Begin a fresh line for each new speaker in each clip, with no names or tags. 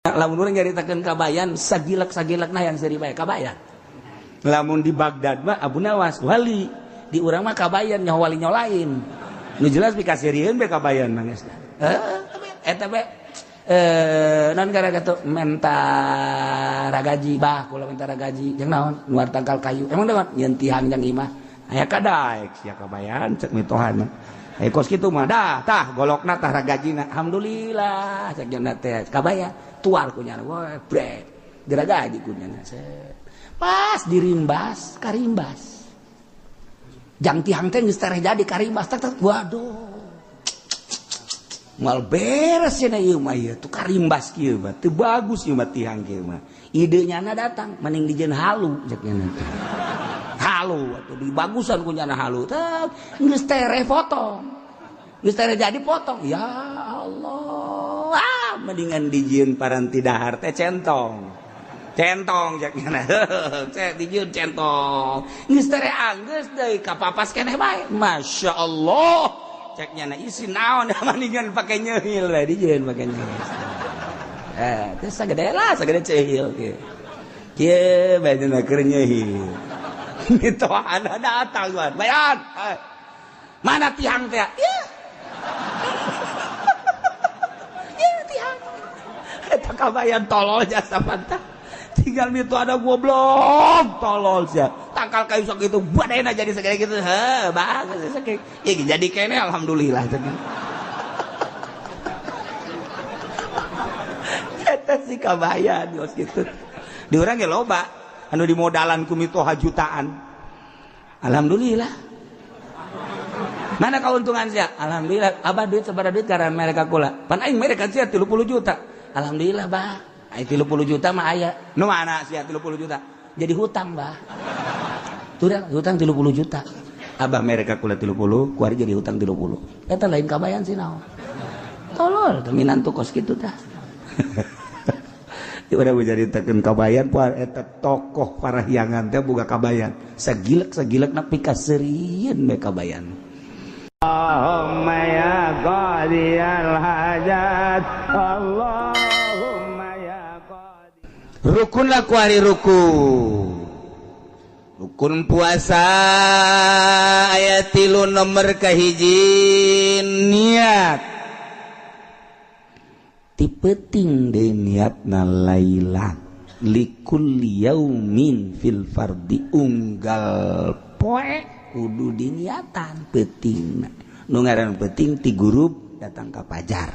Lamun urang nyaritakeun kabayan sagilek-sagilekna yang seuri bae kabayan. Lamun di Baghdad mah Abu Nawas wali, di urang mah kabayan nyaho wali nyaho lain. Nu jelas pikaseurieun be kabayan mah geus. Eta be non gara kitu menta ragaji bah kula menta ragaji jeung naon nuar tangkal kayu. Emang naon nyeun tihang jeung imah. Aya kadaek sia kabayan cek mitohana. Eh kos kitu mah dah tah golokna tah ragajina. Alhamdulillah cek jeung teh kabayan tuar kunyana wah brek diragaji kunyana pas dirimbas karimbas jang tihang teh geus tereh jadi karimbas tak tak waduh moal beres cenah ieu mah ieu tuh karimbas kieu mah teu bagus ieu mah tihang kieu mah ide nyana datang mending dijieun halu cek nyana teh halu atuh dibagusan kunyana halu teh geus tereh potong geus tereh jadi potong ya Allah ah mendingan dijieun paranti dahar teh centong centong cek nyana cek dijieun centong geus tereh anggeus deui kapapas keneh bae Masya Allah cek nyana isi naon mendingan pake nyeul we dijieun pake nyeul teh sagede lah sagede ceul kieu kieu bae dina keur nyeul mitohana datang bayan mana tihang teh ya ya tihang eta kabayan tolol jasa pantah tinggal mito ada goblok tolol sia tangkal kayu sok itu badena jadi segede gitu heh bagus sakitu ya jadi kene alhamdulillah eta si kabayan geus kitu di urang ge loba anu dimodalan ku mitoha jutaan alhamdulillah mana keuntungan sia alhamdulillah abah duit sabaraha duit karena mereka kula pan aing mereka sia 30 juta alhamdulillah bah aing 30 juta mah aya nu mana sia 30 juta jadi hutang bah turang hutang 30 juta abah mereka kula 30 kuari jadi hutang 30 eta lain kabayan sih naon tolol teu minantu kos kitu tah. Udah menceritakan kabayan eta tokoh parahyangan teh boga kabayan sagilek-sagilekna pikaseurieun we kabayan.
Allahumma ya qadiyal hajat Allahumma ya qadi.
Rukun lah kuari rukun. Rukun puasa ayat 3 nomor kahiji niat. Tipeting deui niatna lailan likulli yaumin fil fardi unggal poe kudu diniatan peutingna nu ngaran peuting ti gurub datang ka pajar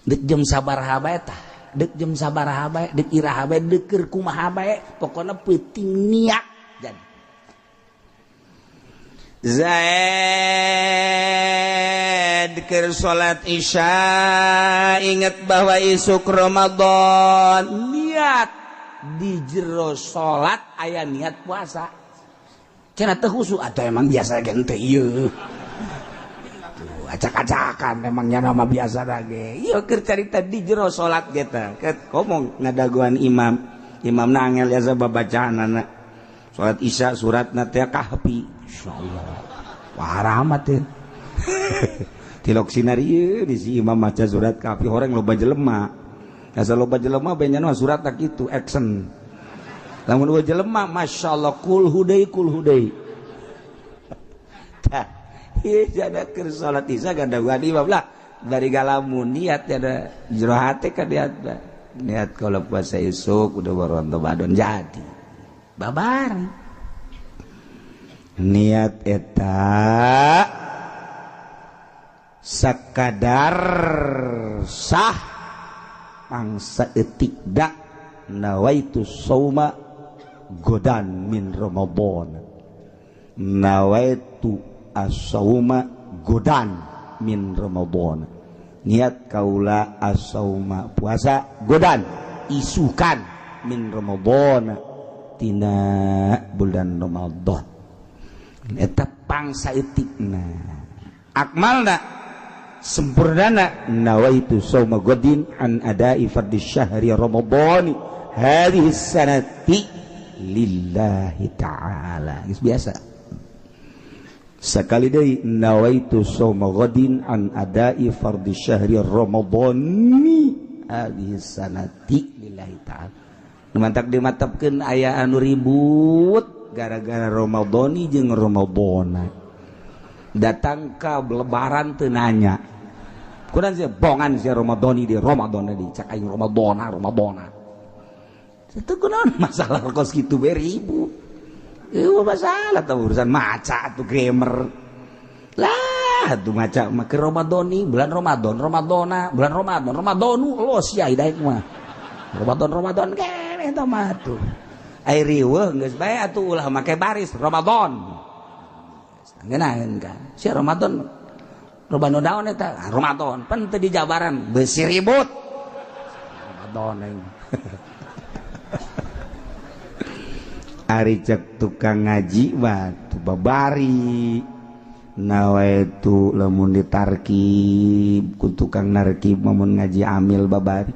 deuk jam sabaraha bae tah deuk jam sabaraha bae deuk iraha bae deuk keur kumaha bae pokona peuting niat jadi
Zaid keur salat Isya ingat bahwa isuk Ramadan
niat di jero salat aya niat puasa cenah teu khusyuk atuh emang biasa ge henteu ieu tuh acak-acakan emangnya nama biasa ge ieu keur carita di jero salat ge tah ngomong ngadagoan imam imamna angel biasa babacaanana salat Isya suratna teh Kahfi insyaallah wah rahmat teh
tilok sinar ieu di si imam maca surat Kahfi horeng loba jelema asa loba jelema beunyeun mah surat tak kitu action lamun eueuh jelema masyaallah kul hudai tah ieu jada keur salat Isya gadaguan imam lah dari galamun niat jada jero hate ka niat niat kalau puasa esuk udah baru Ramadan jadi babar
niat eta sakadar sah pangsa etik dak nawaitu sauma godan min Ramadan nawaitu as-sauma godan min Ramadan niat kaula as-sauma puasa godan isukan min Ramadan tina bulan Ramadan eta pangsa etikna akmalna sempurnana nawaitu sauma godin an adai fardhi syahri Ramadhani hadhihi sanati lillahi ta'ala geus biasa sekali deui nawaitu sauma godin an adai fardhi syahri Ramadhani hadhihi sanati lillahi ta'ala. Nu mantak dimatepkeun aya anu ribut gara-gara Ramadhani jeung Ramadhana. Datang ka lebaran teu nanya. Kunaon sia bongan sia Ramadhani di Ramadhana di cak aing Ramadhana Ramadhana. Itu kunaon masalah kos kitu we ribut. Eueuh masalah tah urusan maca atuh grammar. Lah atuh maca mah ke Ramadhani bulan Ramadan Ramadhana bulan Ramadan Ramadhanu los sia daek mah. Ramadan Ramadan keneh eta mah atuh. Ai riweuh geus bae atuh ulah make baris Ramadan. Ngeunaheun ka. Sia Ramadan Ramadan daun eta Ramadan pan teu dijabaran beusi ribut. Ramadan aing. Ari cek tukang ngaji mah tu babari nawaitu lamun ditarkib ku tukang narkib mun ngaji amil babari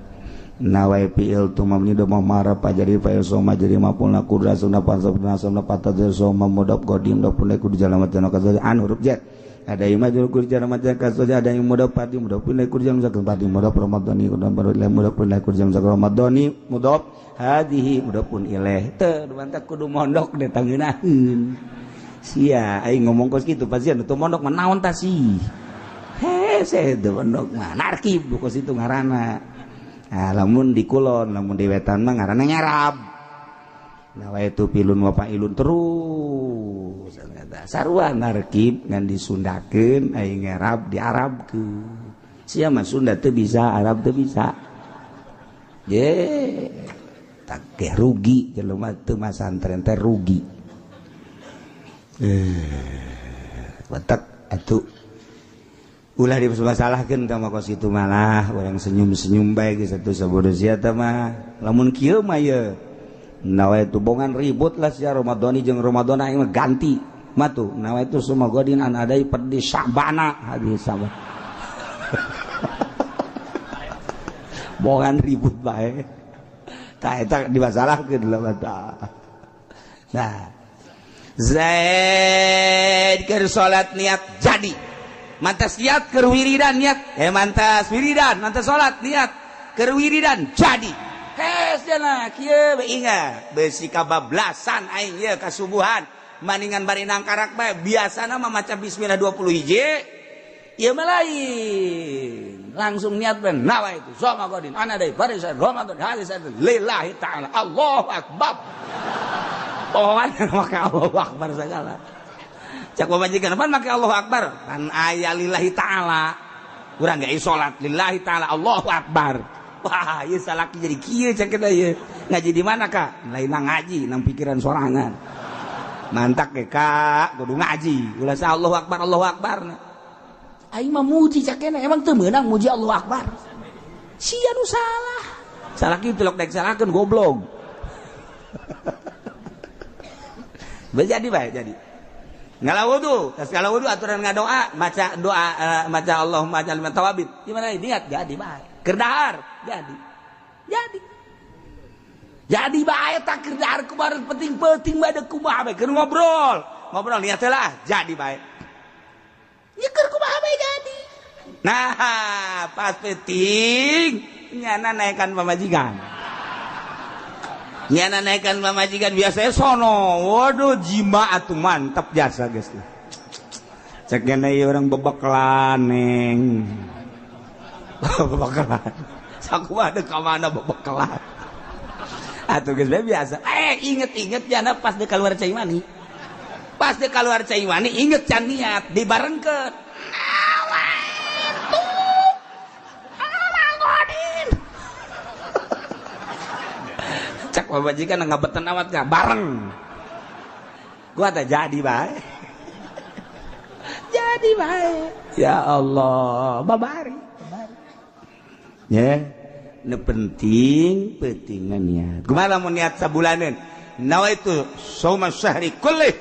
nawai fiil tu mamni do marah jadi fa'il soma jadi maf'ul kudrasuna pansabna soma patad soma mudab qadim do pun ku jalan macana kaza an huruf jar ada yang majrur ku jalan macana kaza ada yang mudab padi mudab pun ku jalan zakat padi mudab ramadhani ku mudab pun ku jalan zakat ramadhani mudab hadhihi mudabun ilaih teu mantak kudu mondok deh tangeunaheun sia aing ngomong kos kitu pasti anu teu mondok mah naon tah sih hese teu mondok mah narkib kos itu ngaranna. Nah, lamun di kulon lamun di wetan mah ngaranna nyarab nawaitu pilun wa fa'ilun terus sarua narkib ngan disundakeun aing ngarab diarabkeun sia mah Sunda teu bisa Arab teu bisa ye tak rugi jelema teu masantren teh rugi. Batak atuh ulah dimasalahkeun tah mah kos kitu malah urang senyum-senyum bae geus atuh sabodo sia teh mah lamun kieu mah ye nawaitu bongan ribut lah sia Ramadhani jeung Ramadhana aing mah ganti mah tuh nawaitu sumagodin an adai perdi Sya'bana hadis sabar bongan ribut bae tah eta dimasalahkeun lah mata. Nah Zaid keur salat niat jadi mantas niat keur wiridan niat mantas wiridan mantas salat niat keur wiridan jadi hes cenah kieu we ingat beusi kabablasan aing ieu kasubuhan maningan bari nangkarak bae biasana mah maca bismillah 20 hiji ieu mah lain langsung niat ben nawaitu soma godin ana deui barisan Ramadan hadis lillahi ta'ala Allahu akbar. Pohoan make Allahu akbar segala cak pamajikan pan make Allahu akbar pan aya lillahi ta'ala urang ge salat lillahi ta'ala Allahu akbar. Wah ieu salaki jadi kieu cak kita ieu ngaji di mana Kak lain ngaji nang pikiran sorangan mantak ge Kak kudu ngaji ulah sa Allahu akbar Allahu akbar aing mah muji cakena emang teu meunang muji Allahu akbar sia nu salah salaki tilok daek salahkeun goblok. Jadi baik jadi ngala wudu tas ngala wudu aturan ngadoa maca doa maca Allahumma ij'alni minat tawabin gimana niat jadi baik keur dahar jadi jadi bae tak keur dahar kumaha penting-penting bae kumaha bae keur ngobrol ngobrol niat lah jadi bae nyeker kumaha bae jadi. Nah pas penting nyana naikkan pamajikan nyana naikkan pamajikan biasanya sono waduh jima atuh mantap jasa guys lah cek nyana ieu urang bebekelan neng bebekelan sakumaha deuk ka mana bebekelan atuh geus biasa inget-inget nyana pas deuk kaluar cai mani pas deuk kaluar cai mani inget can niat dibarengkeun cak pamajikan ngabeten amat gak bareng gua tak jadi bae jadi bae ya Allah babari ya nu penting pentingan niat kumaha lamun niat sabulaneun nawaitu shauma syahri kullih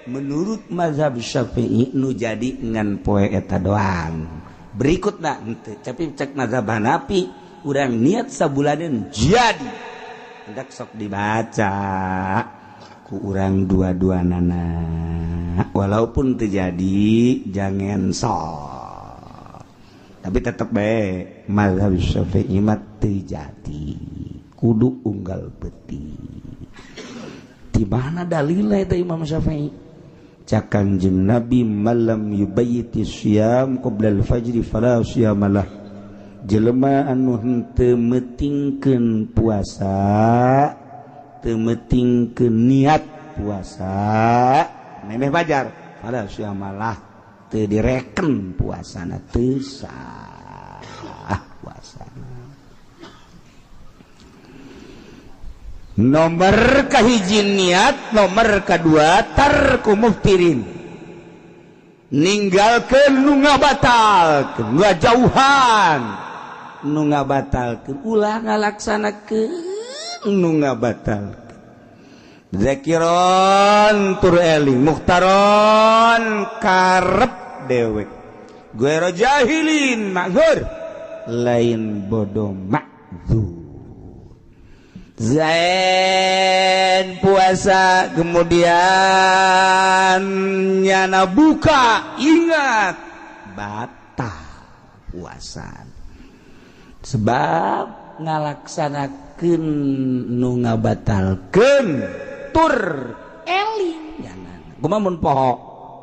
menurut mazhab Syafi'i nu jadi ngan poe eta doang berikutna henteu tapi cek mazhab Hanafi urang niat sabulaneun jadi hendak sok dibaca ku urang dua-dua nana walaupun terjadi jangan sok
Tapi tetep bae mazhab Syafi'i mah teu jadi. Kudu unggal beuti. Di mana dalilna eta Imam Syafi'i? Cak Kanjeng Nabi malam yubayyiti syiyam qabla al-fajri fala syiyamalah. Jelema anu henteu meutingkeun puasa, teu meutingkeun niat puasa, memeh fajar fala syiyamalah, teu direken puasana, teu sah puasana. Nomor kahiji niat, nomor kedua tarku muftirin, ninggalkeun nu ngabatalkeun, ngajauhan nu ngabatalkeun, ulah ngalaksanakeun nu ngabatalkeun. Zakiron tur eling, mukhtaron karep dewek, guero jahilin ma'zur, lain bodoh ma'zur. Zain puasa kemudian nyana buka, ingat batal puasa sebab ngalaksanakeun nu ngabatalkeun tur eling nyana. Kumaha mun poho?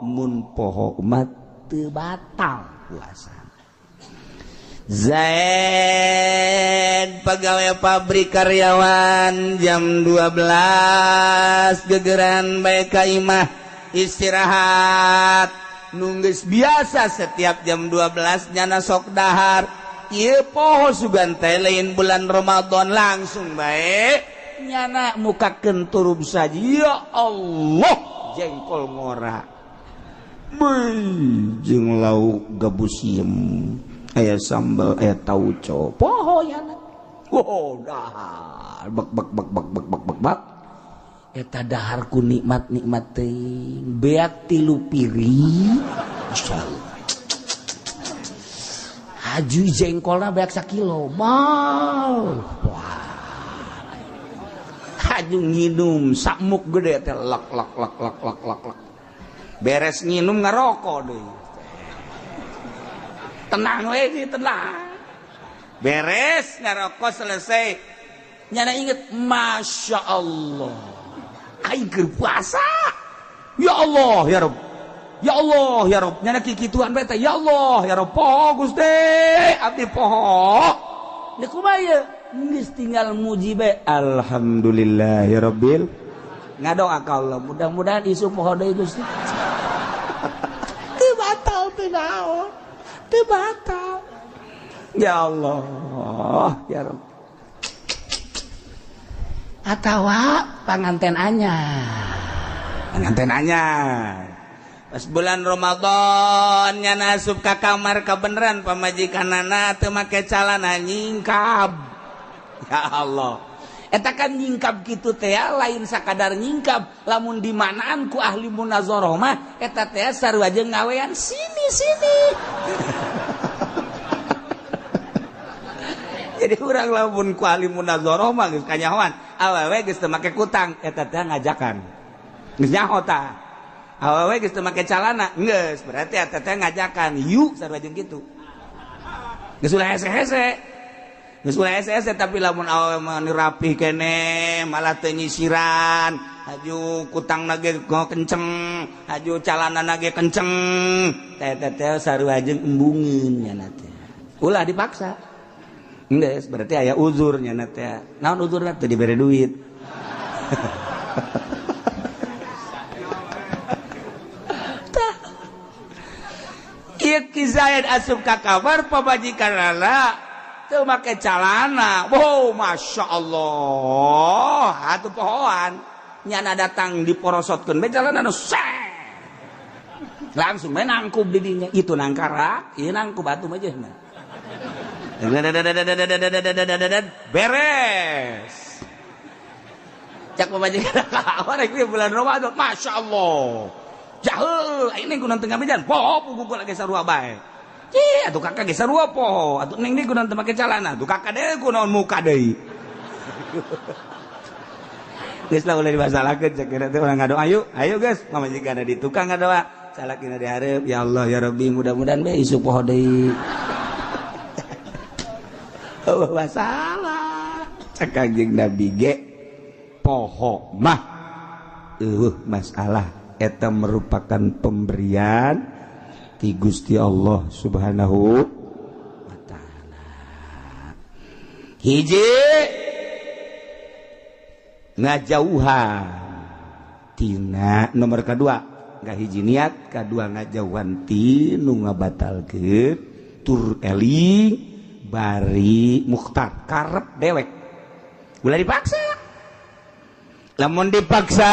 Mun poho mah teu batal puasa. Zaid pegawai pabrik karyawan jam 12 gegeran bae ka imah istirahat nunggus biasa setiap jam 12 nyana sok dahar. Ieu poho sugan teh lain bulan Ramadan langsung bae nyana mukakeun turub saja. Ya Allah jengkol ngora beuh jeung lauk gabus siem aya sambal aya tauco poho yana. Oh dahar bek bek bek bek bek bek bek bek eta dahar ku nikmat-nikmat teuing beak 3 piring masyaallah haju jengkolna beak sakilo mal wah haju nginum sakmuk gede teh lak lak lak lak lak lak lak beres nginum ngarokok deui. Tenang we, tenang. Beres ngarokok selesai. Nyana inget, Masya Allah. Aing keur puasa. Ya Allah, ya Rob. Ya Allah, ya Rob. Nyana kikituan bae teh. Ya Allah, ya Rob. Poho Gusti, abdi poho. Deuk kumaha ieu? Geus tinggal muji bae. Alhamdulillah ya Rabbil. Ngadoa ka Allah, mudah-mudahan isu poho deui Gusti. Teu batal teu naon. Teu batal. Ya Allah, ya Rabb. Atawa panganten anyar. Panganten anyar. Pas bulan Ramadan nyana asup ka kamar kabeneran pamajikanana teu make calana nyingkab. Ya Allah. Eta kan nyingkab kitu teh lain sakadar nyingkab, lamun dimanaan ku ahli munazarah mah eta teh sarua jeung ngawean sini-sini. Jadi urang lamun ku ahli munazarah mah geus kanyahoan, awewe geus teu make kutang eta teh ngajakan. Geus nyaho tah. Awewe geus teu make calana, geus berarti eta teh ngajakan, yuk sarua jeung kitu. Geus ulah hese-hese. Geus ulah hese-hese tapi lamun awewe mah rapih keneh malah teu nyisiran, haju kutangna ge kenceng, haju calanana ge kenceng, teh teh sarua jeung embungeun nya teh. Ulah dipaksa. Geus berarti aya uzur nya teh. Naon uzurna teu dibere duit. Tah. Ieu Ki Zaid asup ka kamar pamajikanana teu make calana. Wow, Masya Allah. Atuh pohoan. Nyana datang diporosotkeun bae calana nu langsung bae nangkub di dinya. Itu nangkarak, ieu nangkub atuh mah jeung. Beres. Cak pamajikan ka rek bulan Ramadan, Masya Allah. Jahul, ini kunaon teu ngabejan. Poho puguh lagi sarua bae. Cih, atuh kakak ge sarua poho. Atuh neng deui kunaon teu make calana. Atuh kakak deui kunaon muka deui. Geus lah ulah dimasalahkeun cek teh urang ngadoa ayo, ayo geus pamajikan di tukang ngadoa. Salakina dihareup, ya Allah ya Rabbi mudah-mudahan bae isuk poho deui.
Eueuh masalah. Cek Kanjeng Nabi ge poho mah eueuh masalah eta merupakan pemberian ti Gusti Allah Subhanahu wa taala. Hiji ngajauhan tina nomor kedua nggak hiji niat, kedua ngajauhan ti nu ngabatalkeun tur eling bari mukhtar karep dewek ulah dipaksa. Lamun dipaksa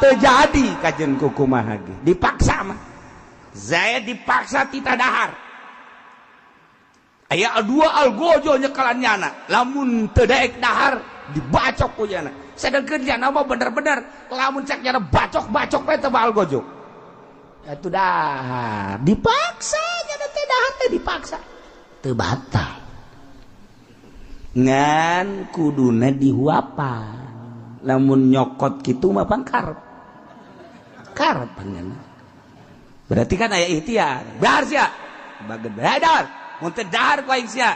terjadi kajen kukumaha ge dipaksa mah Zaid dipaksa tita dahar aya dua algojo nyekalan nyana lamun teu daek dahar dibacok ku nyana sedengkeun nyana mah bener-bener lamun cek nyana bacok-bacok bae teu algojo atuh dahar dipaksa nyana teh dahar teh dipaksa teu batal ngan kuduna dihuapan lamun nyokot kitu mah pangkar karep panjang berarti kan aya ikhtiar dahar sia bageun dahar mun teu dahar ku aing sia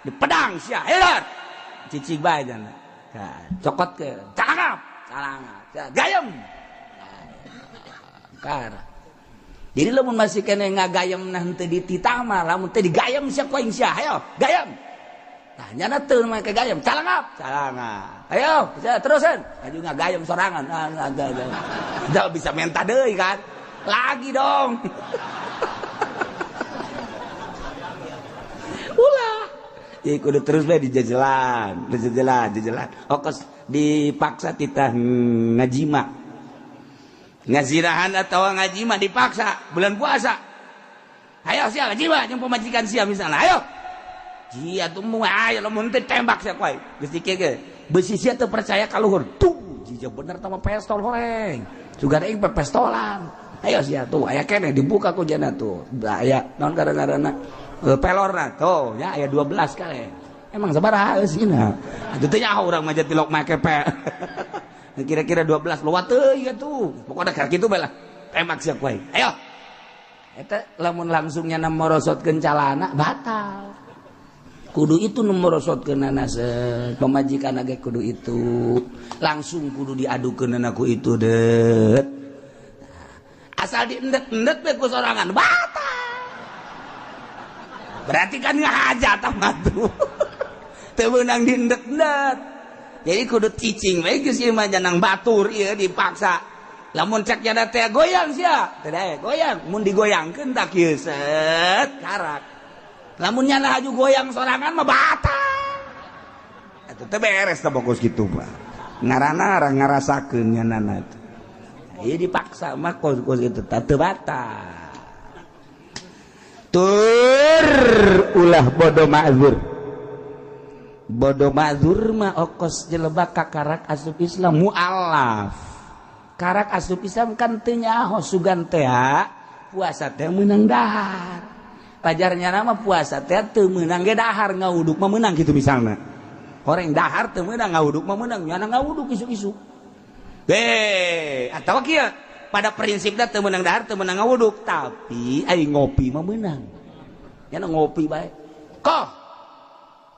dipedang sia dahar cicing bae jana cokot ke calangap calangap gayem kar jadi lamun masih kene ngagayem nah henteu dititah mah lamun teu digayem sia ku aing sia hayo gayem nah nyana teu make gayem calangap calangap ayo terusan aju ngagayem sorangan nah, bisa minta deui kan lagi dong. Ulah ya kudu terus bae dijajalan dijajalan jajalan okos dipaksa titah ngajima ngazirahan atau ngajima dipaksa bulan puasa ayo sia ngajima jeung pamajikan sia misalnya ayo jia tuh mu ayo lamun teu tembak sia koe geus dikieu ge beusi sia teu percaya ka luhur tuh jija bener tah mah pestol horeng sugan aing pestolan ayo sia tuh aya keneh dibuka ku jana tuh aya naon kadang-kadang pelorna tuh ya aya 12 kali emang sabaraha eusina atuh teh nyaho urang mah tilok make pe kira-kira 12 lewat teuing atuh pokona keur kitu bae lah tembak sia ku aing ayo eta lamun langsungnya morosotkeun calana batal kudu itu nu morosotkeunana pamajikan ge kudu itu langsung kudu diadukeunana ku itu deut asal diendet-endet we ku sorangan batal berarti kan ngahaja tah mah tuh teu meunang diendet-endet jadi kudu cicing we geus ieu mah janang batur ieu dipaksa lamun cek jada teh goyang sia teu daek goyang mun digoyangkeun tak kieu set karak lamun nyana haju goyang sorangan mah batal atuh teu beres teh bokos kitu mah ngaranna ngarasakeun nyanana teh ieu dipaksa mah kos-kos kitu teh teu batal tur ulah bodoh ma'zur bodoh ma'zur mah okos jelebak kakarak asup Islam mualaf karak asup Islam kan teu nyaho sugan teh puasa teh meunang dahar pajarnya nama puasa teh teu meunang ge dahar ngawuduk mah meunang kitu misalna horeng dahar teu meunang ngawuduk mah meunang nyana ngawuduk isuk-isuk atawa kieu pada prinsipnya teu meunang dahar teu meunang ngawuduk tapi ai ngopi mah meunang nyana ngopi bae kok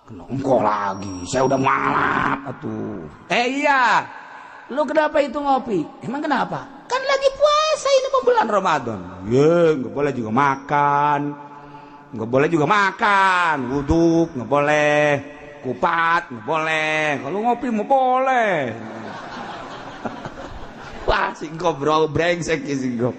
kena engko lagi saya udah malap atuh iya lu kenapa itu ngopi emang kenapa kan lagi puasa ini bulan Ramadan ye enggak boleh juga makan enggak boleh juga makan wuduk enggak boleh kupat enggak boleh kalau ngopi mau boleh. Wah singkop bro brengsek singkop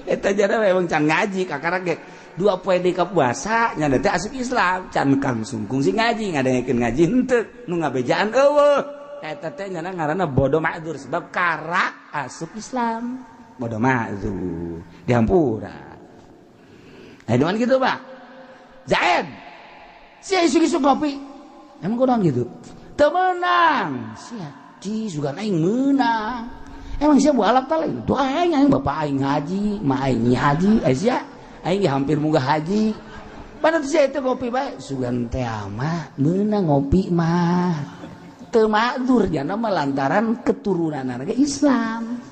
eta jana memang can ngaji kakara ge dua poe deui ka puasa nya teh asup Islam can kang sungkung sing ngaji ngadengekeun ngaji henteu nu ngabejaan eueuh eta teh nyana ngaranna bodoh ma'dzur sebab karak asup Islam bodoh ma'dzur dihampura eh dengan gitu Pak Zaid sia isuk-isuk ngopi emang kunaon gitu teu meunang sia di sugan aing meunang emang sia bualap ta lain tuh aing aing bapak aing haji ma aing haji sia aing hampir munggah haji padahal sia itu ngopi bae sugan teh mah meunang ngopi mah teu ma'dzur jana mah lantaran keturunan ge Islam.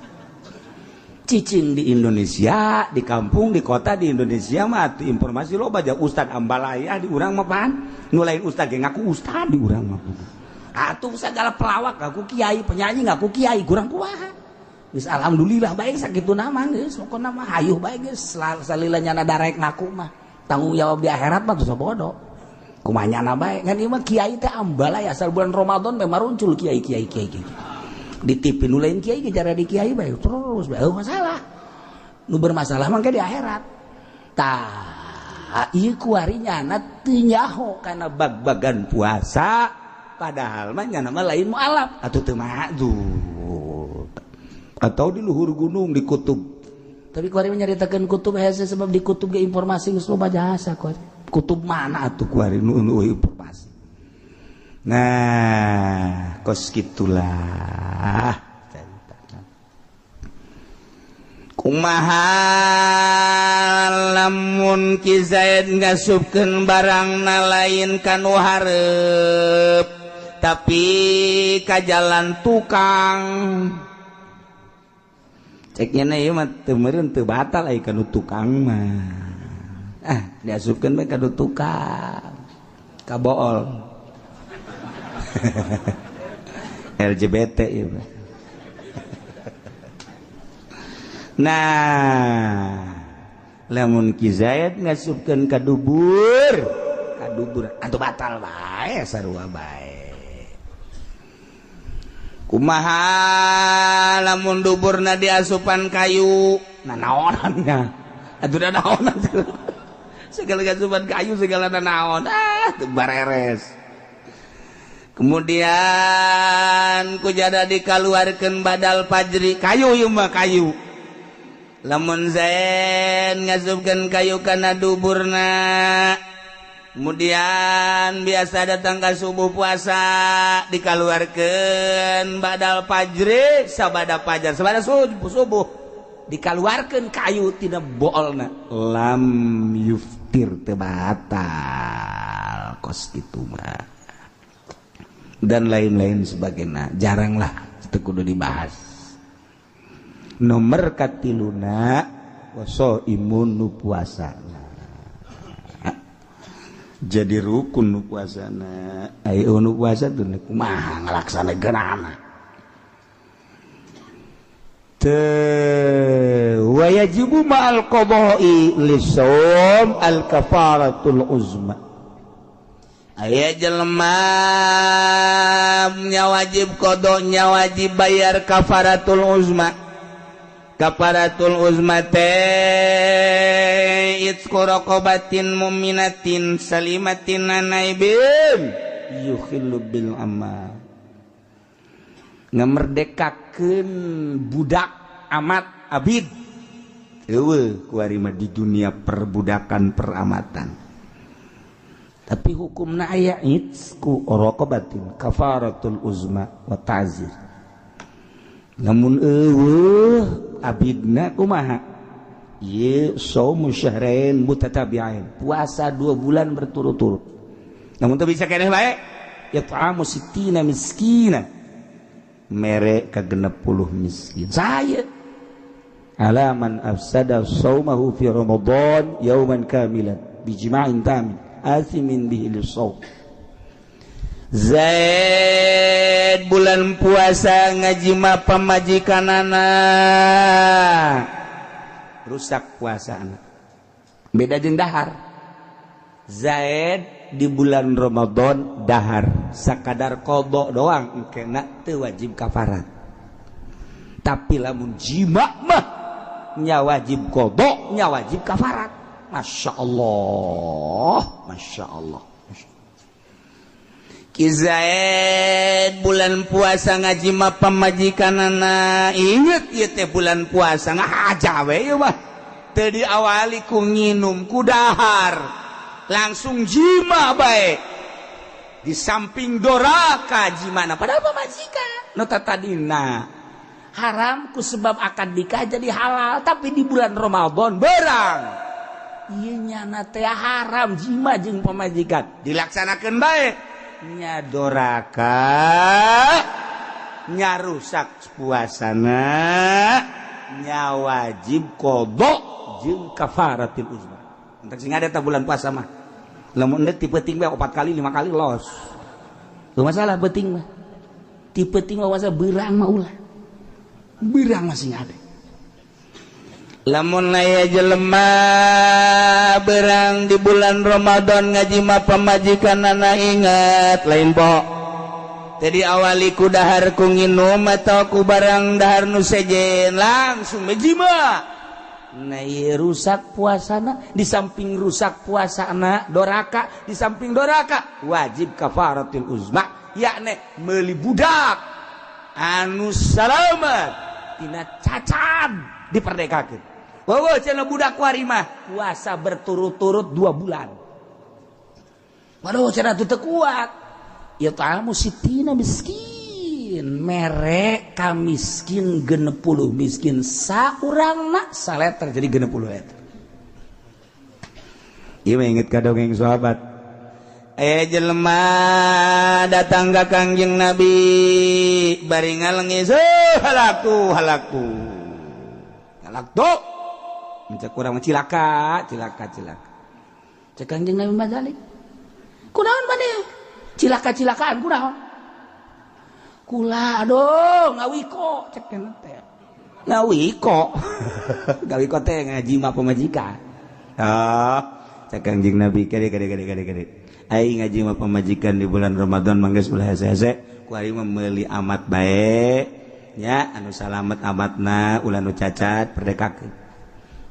Cicing di Indonesia, di kampung, di kota di Indonesia mah atuh informasi loba aja. Ustad ambalaya di urang mah pan. Nu lain ustad ge ngaku ustad di urang mah. Atuh segala pelawak ngaku kiai, penyanyi ngaku kiai, kurang kumaha. Geus alhamdulillah bae sakitu nama geus, pokona mah hayuh bae geus salila nyana darek ngaku mah. Tanggung jawab di akhirat mah geus bodoh. Kumaha nyana bae, ngan ieu mah kiai teh ambalaya asal bulan Ramadan memang maruncul kiai kiai kiai kiai. Di TV nu lain kiai ge di kiai bae terus bae masalah. Nu bermasalah mah di akhirat. Tah, ieu kuari nyana teu nyaho kana bag-bagan puasa, padahal mah nyana mah lain mualaf atuh teu ma'dzur. Atau di luhur gunung di kutub. Tapi kuari mah nyaritakeun kutub hese sebab di kutub ge informasi geus loba jasa kuari. Kutub mana atuh kuari nu informasi. Nah, kos gitulah. Kumaha lamun Ki Zaid ngasupkeun barangna lain kanu hareup tapi ka jalan tukang. Ceknya na ieu mah teu meureun teu batal ai kanu tukang mah. Ah, diasupkeun bae kanu tukang. Ka bool. LGBT ieu. Nah, lamun Ki Zaid ngasupkeun ka dubur atuh batal bae sarua bae. Kumaha lamun duburna diasupan kayu, nah naonannya atuh da naonan segala asupan kayu segala naon ah teu bareres. Kemudian kujada dikaluarkeun badal fajri kayu ieu mah kayu. Lamun Zaid ngasupkeun kayu kana duburna, kemudian biasa datang ka subuh puasa dikaluarkeun badal fajri sabada fajar sabada subuh dikaluarkeun kayu tina boolna lam yuftir teu batal kos kitu mah. Dan lain-lain sebagainya, jaranglah itu kudu dibahas. Nomor katiluna waso imun nu puasana. Jadi rukun nu puasana. Ayo nu puasa tuh kumaha ngalaksanakeunana. Teu wajibu ma'al qada'i lisawm al kafaratul uzma. Aya jelema nya wajib qadanya wajib bayar kafaratul uzma. Kafaratul uzma teh itqu raqabatin mu'minatin salimatin anaibin yukhillu bil amal. Ngamerdekakeun budak amat abid. Eueuh kuari mah di dunia perbudakan peramatan. Tapi hukumna aya itqu raqabatin kafaratul uzma wa ta'zir. Namun eueuh abidna kumaha? Ieu saumu syahrain mutatabi'ain, puasa 2 bulan berturut-turut. Namun teu bisa keneh bae, yat'amu sittina miskina, mere ka 60 miskin. Saya alaman afsada saumahu fi Ramadan yauman kamilan bijima'in tamin asimin bihi lisawm. Zaid bulan puasa ngajima pamajikanana rusak puasana. Beda jeung dahar. Zaid di bulan Ramadan dahar sakadar qada doang engkena teu wajib kafarat. Tapi lamun jima mah nya wajib qada, nya wajib kafarat. Masya Allah, Masya Allah. Ki Zaid bulan puasa ngajima pamajikanana, inget ieu teh bulan puasa ngahaja we ieu mah. Teu diawali ku nginum ku dahar, langsung jima bae. Di samping doraka jimana padahal pamajikan nu tadina haram ku sebab akad nikah jadi halal, tapi di bulan Ramadan berang. Ieu nyana teh haram jima jeung pamajikan dilaksanakeun bae. Nya doraka, nya rusak puasana, Nya wajib qadha jeung kafaratil uzma. Entak sing ada ta bulan puasa mah. Lamun deuk ti peuting bae 4 kali 5 kali los. Teu masalah peuting mah. Ti peuting mah puasa beurang mah ulah. Beurang mah sing ada.
Lamun aya jelema berang di bulan Ramadan ngaji mah pamajikanana ingat lain po. Tadi awali ku dahar ku nginum atau ku barang dahar nu sejen langsung ngajima.
Nah, rusak puasana, di samping rusak puasana doraka, di samping doraka wajib kafaratul uzma, yakni meuli budak anu salamat tina cacat diperdekakeun. Wowo cenah budak kuari mah puasa berturut-turut 2 bulan. Waduh cenah teu kuat. Ya ta'amu sitina miskin, mere ka miskin 60 miskin saurangna saleter jadi 60 eta.
Ieu mah inget ka dongeng sahabat. Aya jelema datang ka Kangjeng Nabi bari ngalengis, halaktu halaktu.
Halaktu. Mencak kurang cilaka, cilaka, cilaka. Cek Kangjeng Nabi mazalik. Kunaon maneh? Cilaka-cilakaan kunaon? Kula aduh ngawiko cek teh.
Ngawiko. Ngawiko teh ngaji mah pamajikan. Ah, cek Kangjeng Nabi kade kade kade kade kade. Aing ngaji mah pamajikan di bulan Ramadan mangges ulah hese-hese, ku aing mah meuli amat bae nya anu salamet amatna ulah nu cacat perdekakeun.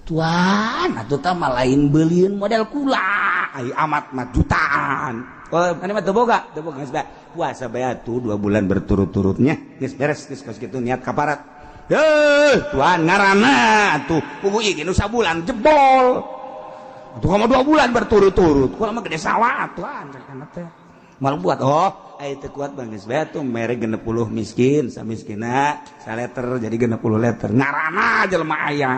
Tuan atuh tah mah lain beulieun model kula, ai amat mah jutaan.
Oh, mana mah teu boga, teu boga geus bae. Puasa bae atuh 2 bulan berturut-turutnya, geus beres geus kos kitu niat kaparat. Heuh, tuan ngaranna atuh puguh ieu nu sabulan jebol. Atuh mah 2 bulan berturut-turut. Kula mah gede sawah tuan cenah teh. Mal buat oh, ai teu kuat bang geus bae atuh mere 60 miskin, samiskina saleter jadi 60 liter. Ngaranna jelema aya.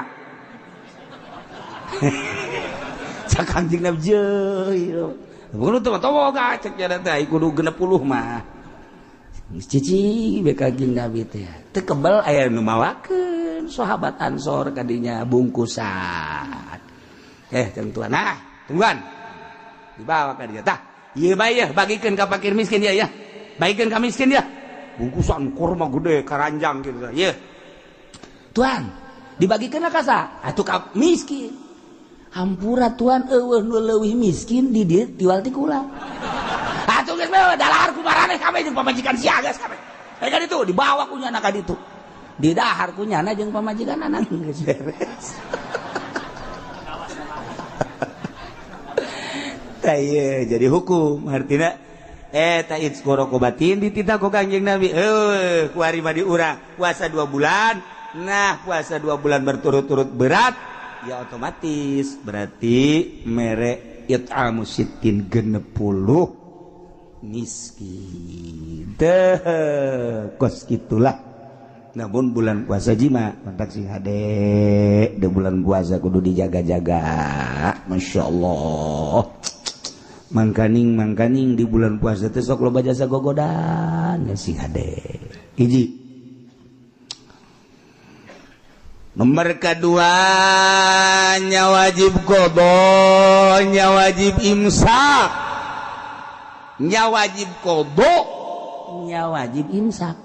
Cak Kangjeng Nabi jeuh. Bukan teu boga cek nya teh kudu 60 mah. Cici be Kangjeng Nabi teh. Teu kebel aya nu mawakeun sahabat Ansor kadinya bungkusan. Tentuan nah, tungguan. Dibawa ka dieu tah. Ieu bae yeuh bagikeun ka fakir miskin ya ya. Bagikeun ka miskin ya. Bungkusan kurma gede karanjang gitu yeuh. Tuan, dibagikeun ka saha? Atuh ka miskin. Hampura tuan eueuh nu leuwih miskin di dieu tiwal ti kula. Atuh geus mah dalahar ku maraneh kabeh jeung pamajikan sia geus kabeh. Ka ditu dibawa ku nyana ka ditu. Didahar ku nyana jeung pamajikan anak geus beres.
Tah ieu jadi hukum artina eta itskorokobatin dititah ku Kangjeng Nabi. Heuh kuari mah di urang puasa 2 bulan. Nah, puasa 2 bulan berturut-turut berat ya otomatis berarti mere it'amu sittin 60 miskin. Teh kos gitulah. Namun bulan puasa jima kontak sing hade de bulan puasa kudu dijaga-jaga. Masya Allah. Mangkaning-mangkaning di bulan puasa teh sok loba jasa gogodan ya sing hade. Hiji. Nomor kedua nya wajib qadha, nya wajib imsak. Nya wajib qadha,
nya wajib imsak.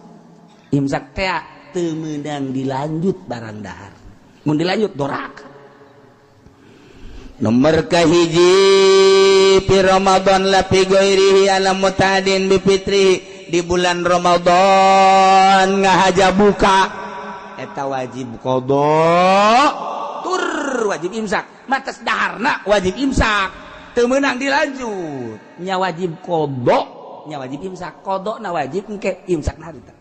Imsak teh teu meunang dilanjut barang dahar. Mun dilanjut doraka.
Nomor kahiji fi Ramadan la fi ghairihi ala mutadin bi fitri, di bulan Ramadan ngahaja buka eta wajib qadha
tur wajib imsak, matas daharna wajib imsak, teu meunang dilanjut. Nya wajib qadha, nya wajib imsak, qadha na wajib engke imsakna harita.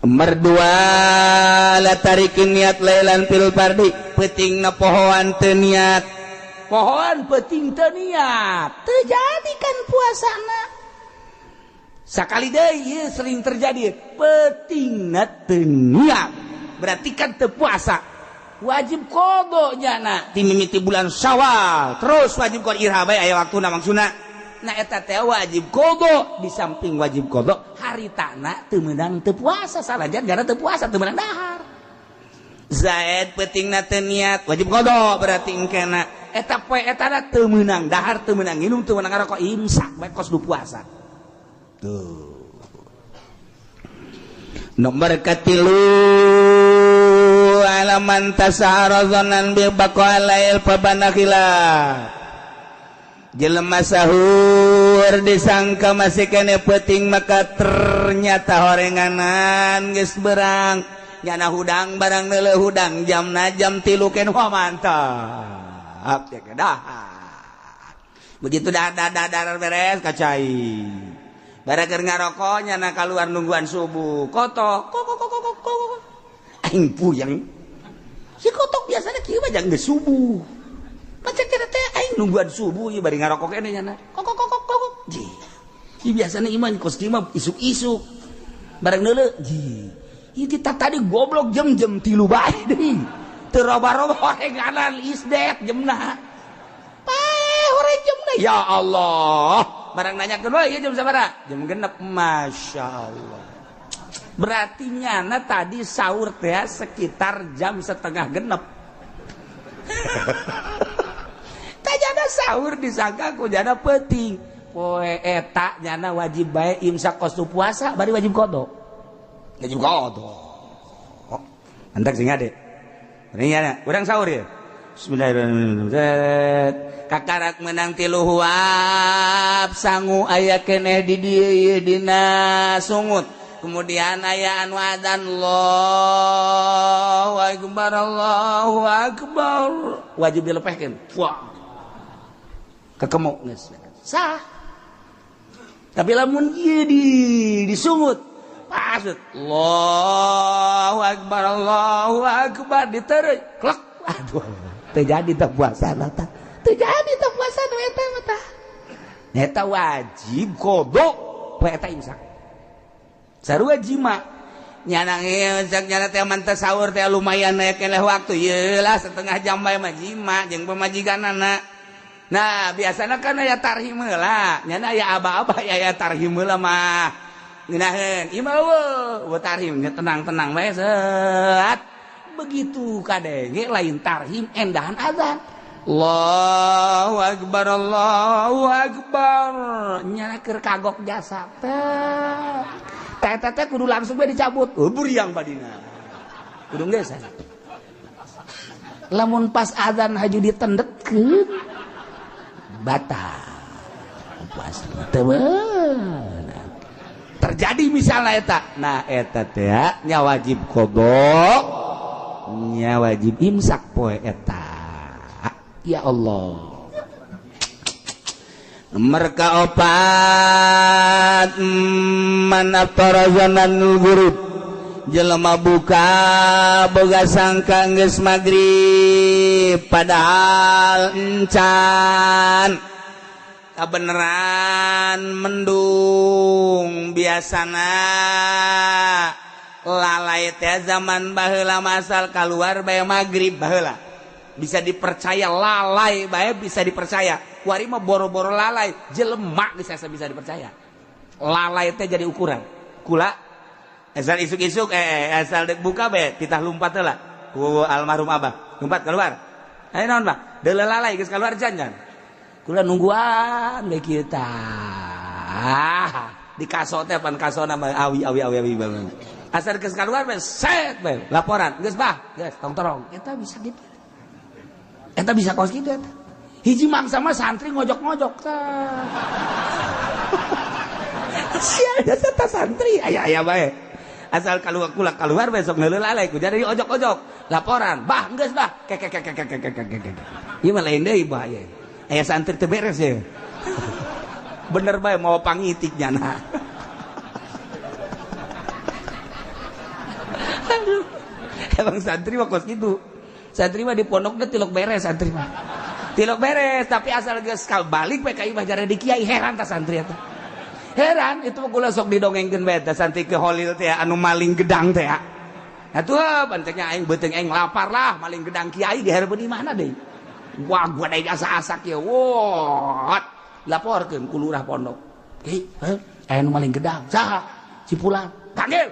Merdua la tarikin niat lailan fil fardi, peutingna pohoan teu niat.
Pohoan peuting teu niat, teu jadi kan puasana. Sakali deui ieu sering terjadi, peutingna teu niat. Berarti kan teu puasa. Wajib qadha nyana ti mimiti bulan Syawal, terus wajib qadha irha bae aya waktuna maksudna. Nah eta teh wajib qadha, di samping wajib qadha haritana teu meunang teu puasa sanajan gara teu puasa teu meunang dahar. Zaid peutingna teu niat wajib qadha berarti engkena eta poe eta teu meunang dahar teu meunang nginum teu meunang ngarokok imsak bae kos du puasa. Tuh. Nomor katilu alaman tasahara dzanan bi baqalail pabanakhila. Jelema sahur disangka masih kene peuting maka ternyata horenganan geus berang. Nyana hudang barang neuleuh hudang jamna jam 3 ken wah mantap ya dahar. Begitu dah beres kacai. Barang ngarokok nyana keluar nungguan subuh kotok kok kok kok kok kok aing puyeng si kotok biasanya kieu mah jang geus subuh pacek teh aing nungguan subuh ieu bari ngarokok keneh nyana kok kok kok kok ji ieu biasana iman kos kieu mah isuk-isuk barang neuleuh ji ieu kita tadi goblok jam-jam 3 bae deui teu roba-roba horenganan isdet jamna pae horeng jamna ya Allah. Barang nanya kedua, iya jam sabaraha? Jam 6, masya Allah. Berarti nyana tadi sahur teh sekitar jam 5:30. Tah sahur disangka ku jana peuting. Poe eta nyana wajib bae imsak kos puasa, bari wajib qadha. Wajib qadha. Oh, antak sing ade. Ini nyana, urang sahur ya. Bismillahirrahmanirrahim. Kakarak menang 3 huap sangu aya keneh di dieu dina sungut. Kemudian aya anu adzan Allahu akbar Allahu akbar. Wajib dilepehkeun. Wah. Kekemuk geus. Sah. Tapi lamun ieu di disungut pas Allahu akbar Allahu akbar ditereuy klek. Aduh, teu jadi teh puasa tah. Terjadi teh puasa nu eta mah tah. Eta wajib qadha poe eta imsak. Sarua jima. Nyana imsak nyana teh man teh sahur teh lumayan aya keneh waktu ieu lah setengah jam bae mah jima jeung pamajikanana. Nah, biasana kan aya tarhim heula. Nyana aya aba-aba aya tarhim heula mah. Ngeunaheun, ieu mah eueuh tarhim nya tenang-tenang bae set. Begitu kadenge lain tarhim endahan azan. Allahu akbar Allahu akbar nyana keur kagok jasa teh teh teh kudu langsung bae dicabut buriang badina kudu geus lamun pas azan haju ditendetkeun batal puasa teu terjadi misalnya eta nah eta teh nya wajib qadha nya wajib imsak poe eta. Ya Allah. Mereka opat man aftara zananul ghurub jelema buka boga sangka geus magrib padahal encan kabeneran mendung biasana lalai teh zaman baheula masal kaluar bae magrib baheula bisa dipercaya lalai bae bisa dipercaya kuari mah boro-boro lalai jelema bisa bisa dipercaya lalai teh jadi ukuran kula asal isuk-isuk asal dek buka bae titah lumpat heula ku almarhum abah lumpat keluar ayo naon bah deuleu lalai geus keluar jangan kula nungguan bae kieu tah di kaso teh pan kasona mah awi awi awi awi banget asal geus keluar bae set bae laporan geus bah geus tong torong eta bisa gitu. Eta bisa kos gitu eta. Hiji mangsa mah santri ngojok-ngojok tah. Sia eta santri aya-aya bae. Asal keluar kula keluar besok ngeuleuh lalai ku jadi ojok-ojok. Laporan, bah geus bah. Kek kek kek kek kek kek. Ieu mah lain deui bahaya. Aya santri teu beres ye. Bener bae mau pangitik nyana. Aduh. Emang santri mah kos gitu. Santri mah di pondokna tilok beres santri mah. Tilok beres tapi asal geus balik we ka imah jare di kiai heran ta santri eta. Heran itu mah kula sok didongengkeun bae teh santri ke Holil teh anu maling gedang teh. Atuh panteknya aing beuteung aing lapar lah maling gedang kiai di hareupeun imahna deui. Wah gua deui asa-asak ye. Wah. Laporkeun ku lurah pondok. Hei, aya nu maling gedang. Saha? Si Pulan. Panggil.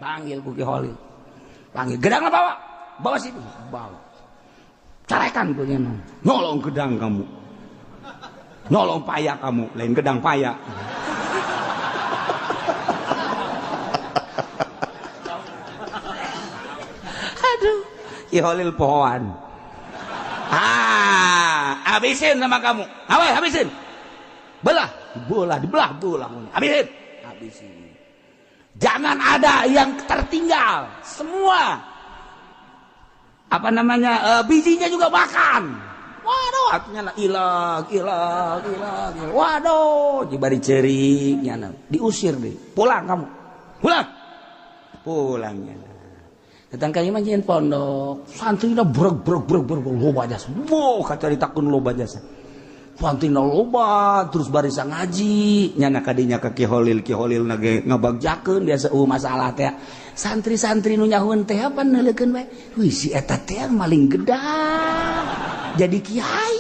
Panggil ku Ki Holil. Panggil gedangna bawa. Bawa sini. Bawa. Carekan ku nya. Nyolong gedang kamu. Nyolong paya kamu, lain gedang paya. Aduh, Ki Holil pohoan. Ah, habisin sama kamu. Awas, habisin. Belah, belah, dibelah, belah. Habisin. Habisin. Jangan ada yang tertinggal. Semua. Apa namanya? Bijinya juga makan. Waduh, artinya ilang, ilang, ilang. Waduh, dibari cerik nyana. Diusir deh. Pulang kamu. Pulang. Pulangnya. Datang ka imah nyieun pondok, santrina breg breg breg breg loba jasa. Wow, kacaritakeun loba jasa. Santrina loba, terus barisa ngaji, nyana kadinya ka Ki Holil, Ki Holil na ge ngabagjakeun biasa masalah teh. Santri-santri nu nyahueun teh apa neuleukeun bae. Wih, si eta teh maling gedang. Jadi kiai.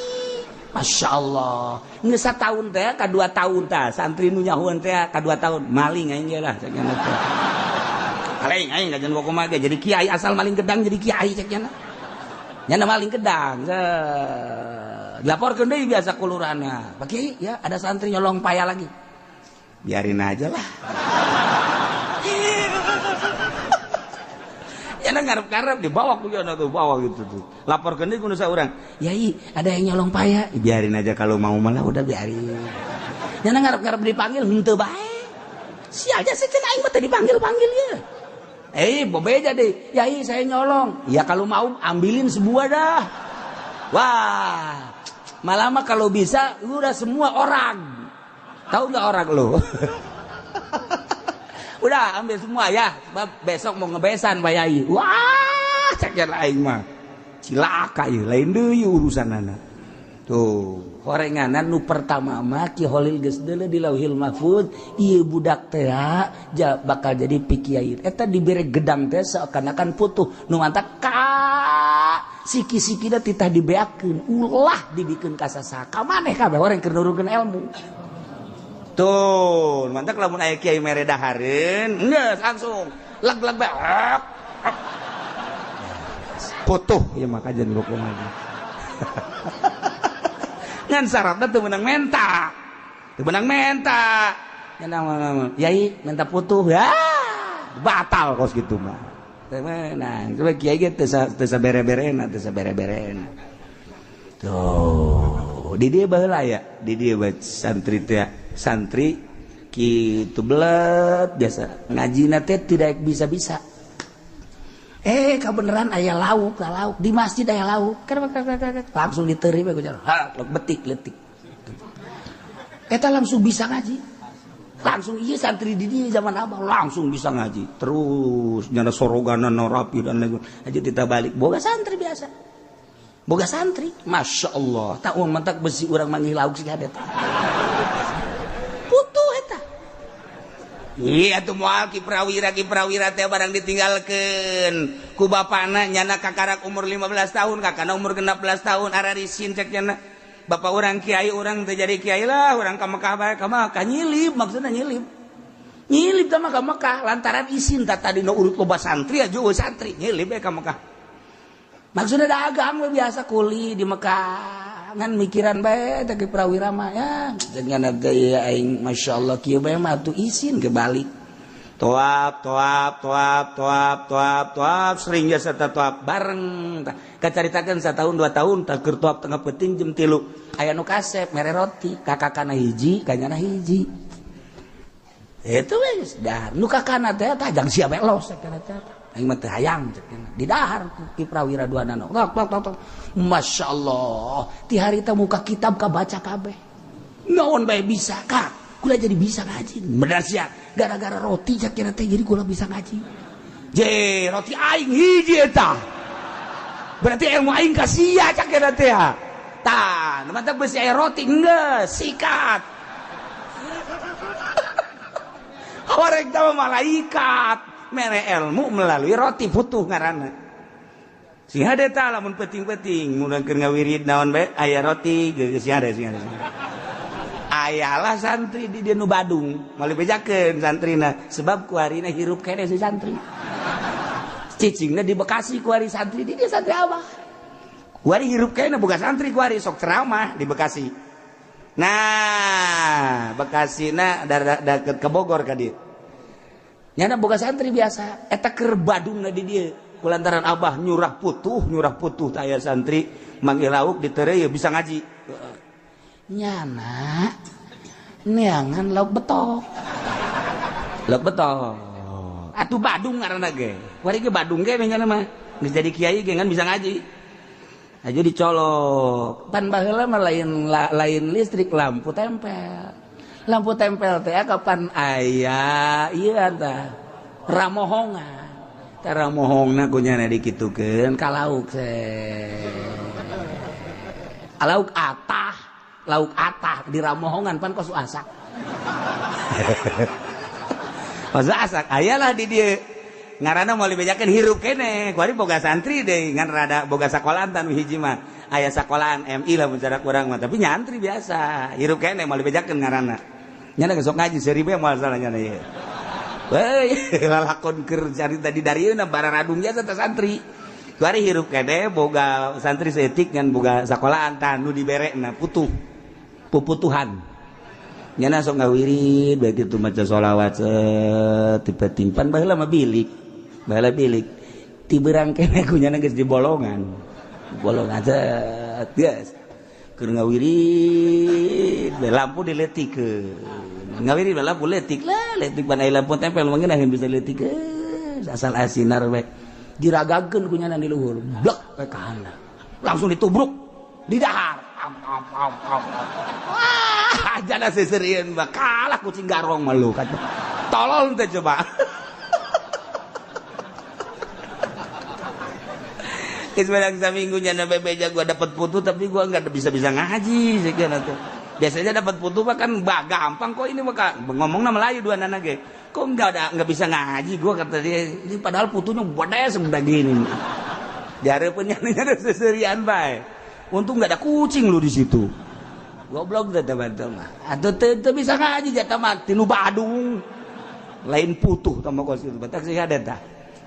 Masya Allah. Geus sataun teh ka 2 tahun tah, santri nu nyahueun teh ka 2 tahun maling aing ge lah cek nya teh. Maling aing kajian kumaha ge jadi kiai asal maling gedang jadi kiai cek nya. Nya maling gedang. Dilaporkeun deui biasa ku lurahna. Pak Kiai, ya ada santri nyolong paya lagi. Biarin aja lah. Ya ngarep-ngarep dibawa ku nya tuh bawa gitu tuh. Laporkeun deui ku nu saurang. Yai, ada yang nyolong paya. Biarin aja kalau mau malah udah biarin. Nya ngarep-ngarep dipanggil henteu bae. Sia aja sih cenah aing mah teu dipanggil-panggil ya. Bebeja deh. Yai, saya nyolong. Ya kalau mau ambilin sebuah dah. Wah, malah mah kalau bisa udah semua orang. Tahu nggak orang lu? Udah ambil semua ya. Sebab besok mau ngebesan Pak Yai. Wah, cek aing mah. Cilaka ieu, lain deui urusanana. Tuh, horenganan nu pertama mah Ki Holil geus deuleu di Lauhil Mahfuz, ieu budak teh bakal jadi pikiai. Eta dibere gedang teh seakan-akan putuh. Nu mantak ka siki-sikina titah dibeakeun, ulah dibikeun ka sasaha. Ka maneh kabeh orang keur nurunkeun ilmu. Tuh, mantak lamun aya kiai mere dahareun, geus langsung leg-leg bae. Putuh ieu mah kajian kumaha. Ngan syaratna teu meunang menta. Teu meunang menta. Yai minta putuh ya batal kos gitu mah. Teu meunang. Coba kiai ge teu sabere-berena, teu sabere-berena. Tuh, di dieu baheula ya, di dieu bae santri teh, santri kitu belet biasa. Ngajina teh tidak bisa-bisa. Kebeneran aya lauk, lauk di masjid aya lauk. Langsung diteri bae ku jar. Ha, betik letik. Eta langsung bisa ngaji. Langsung iya santri di dieu zaman abah langsung bisa ngaji. Terus nyana soroganan rapi dan lain. Aja kita balik boga santri biasa. Boga santri, Masya Allah. Tak uang mentak besi urang manggih lauk sih hadet. Putuh eta. Iya tuh moal Ki Prawira teh barang ditinggalkeun ku bapana nyana kakarak umur 15 tahun kakana umur 16 tahun ararisin cek nyana bapak urang kiai urang teh jadi kiai lah urang ka Mekah bae ka Mekah nyilip maksudna nyilip nyilip teh mah ka Mekah lantaran isin tah tadi nu urut loba santri aja eueuh santri nyilip bae ka Mekah maksudna dagang we biasa kuli di Mekah ngan mikiran bae teh Ki Prawira mah ya dengan gaya aing masyaallah kieu bae mah atuh isin kebalik toap toap toap toap toap toap sering jasa toap bareng tah kacaritakeun satahun 2 tahun tah keur toap tengah peuting jam 3 aya nu kasep mere roti kakakana hiji kanyana hiji itu we geus dahar nu kakana teh tah jang sia bae los kana teh aing mah teu hayang cek di dahar Ki Prawira dua nano tok tok tok masyaallah ti harita muka kitab kabaca kabeh naon bae bisa ka kula jadi bisa ngaji bener sia gara-gara roti cek kira teh jadi kula bisa ngaji je roti aing hiji eta berarti ilmu aing ka sia cek kira teh tah nu mantap besi aya roti geus sikat horeng teh malaikat mere ilmu melalui roti putuh ngaranna sing hade tah lamun penting-penting mun keur ngawirid naon bae aya roti geus sing hade sing hade. Ayalah santri di dieu nu Badung, moal dibejakeun santrina sebab kuarina hirup keneh si santri. Cicingna di Bekasi kuari santri di dieu santri abah. Kuari hirup keneh boga santri kuari sok ceramah di Bekasi. Nah, Bekasina deket ke Bogor ka dieu. Nyana boga santri biasa, eta keur Badungna di dieu. Kulantaran abah nyurah putuh taya santri manggil lauk ditereu bisa ngaji. Nyana neangan lauk betok. Lauk betok. Atuh Badung ngaranna ge. Kuari ge Badung ge nyana mah. Geus jadi kiai ge ngan bisa ngaji. Aja dicolok. Pan baheula mah lain listrik lampu tempel. Lampu tempel teh kapan aya ieu tah ramohongan. Tara mohongna ku nyana dikitukeun ka lauk lauk atah di ramohongan pan kos asak. Kos asak ayalah di dieu. Ngaranna moal dibejakeun hirup keneh. Kuari boga santri deui ngan rada boga sakolaan tan hiji mah. Aya sakolaan MI lah mun cara kurang mah, tapi nyantri biasa. Hirup keneh moal dibejakeun ngaranna. Nyana geus sok ngaji seribu moal salah nyana ieu. Weh, lalakon keur carita di darieuna bararadung jasa teh santri. Kuari hirup keneh boga santri seetik ngan boga sakolaan tah nu diberekna putuh. Puputuhan. Nyana sok ngawirid bae kitu maca sholawat tiba-timpan baheula mah bilik. Baheula bilik. Ti beurang keneh ku nyana geus di bolongan. Bolongan set geus. Keur ngawirid lampu diletikeun. Ngawirid lampu letik lah, letik pan aya lampu tempel mah ngeunah bisa letikeun. Asal asinar we. Diragakeun ku nyana di luhur. Blek we ka handap. Langsung ditubruk di dahar. Wah, jana seserian mah kalah kucing garong mah lu. Tolol teh coba. Geus barang saminggu nyana bebeja gua dapat putu tapi gua enggak bisa-bisa ngaji sekian atuh. Biasanya dapat putu mah kan gampang kok ini mah ngomongna Melayu dua nana ge. Kok enggak bisa ngaji gua kata dia. Ini padahal putunya gede segede gini. Dihareupeun nyana seserian bae. Untung nggak ada kucing lu di situ. Goblok teh teman-teman. Atuh teu bisa ngaji jatah mah tinu Badung. Lain putuh tah kos kitu. Batak sih ada tah.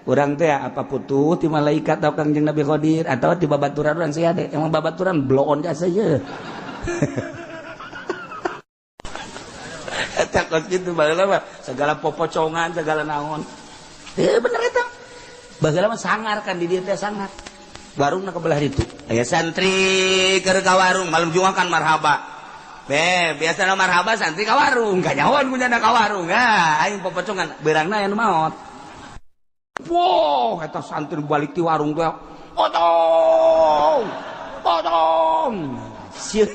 Urang teh apa putuh ti malaikat atau Kangjeng Nabi Khidir atau ti babaturan urang sih ada. Emang babaturan bloon jasa ye. Eta kos kitu baheula mah segala popocongan, segala naon. Teu bener eta. Baheula mah sangar kan di dieu teh sangar. Warungna ke belah ditu. Aya santri keur ka warung malam Jumat kan marhaba. Be, biasana marhaba santri ka warung, kanyahoan ku nyana ka warung. Ah, aing popocongan beurangna aya nu maot. Wow, eta santri balik ti warung teh. Potong. Potong. Sieun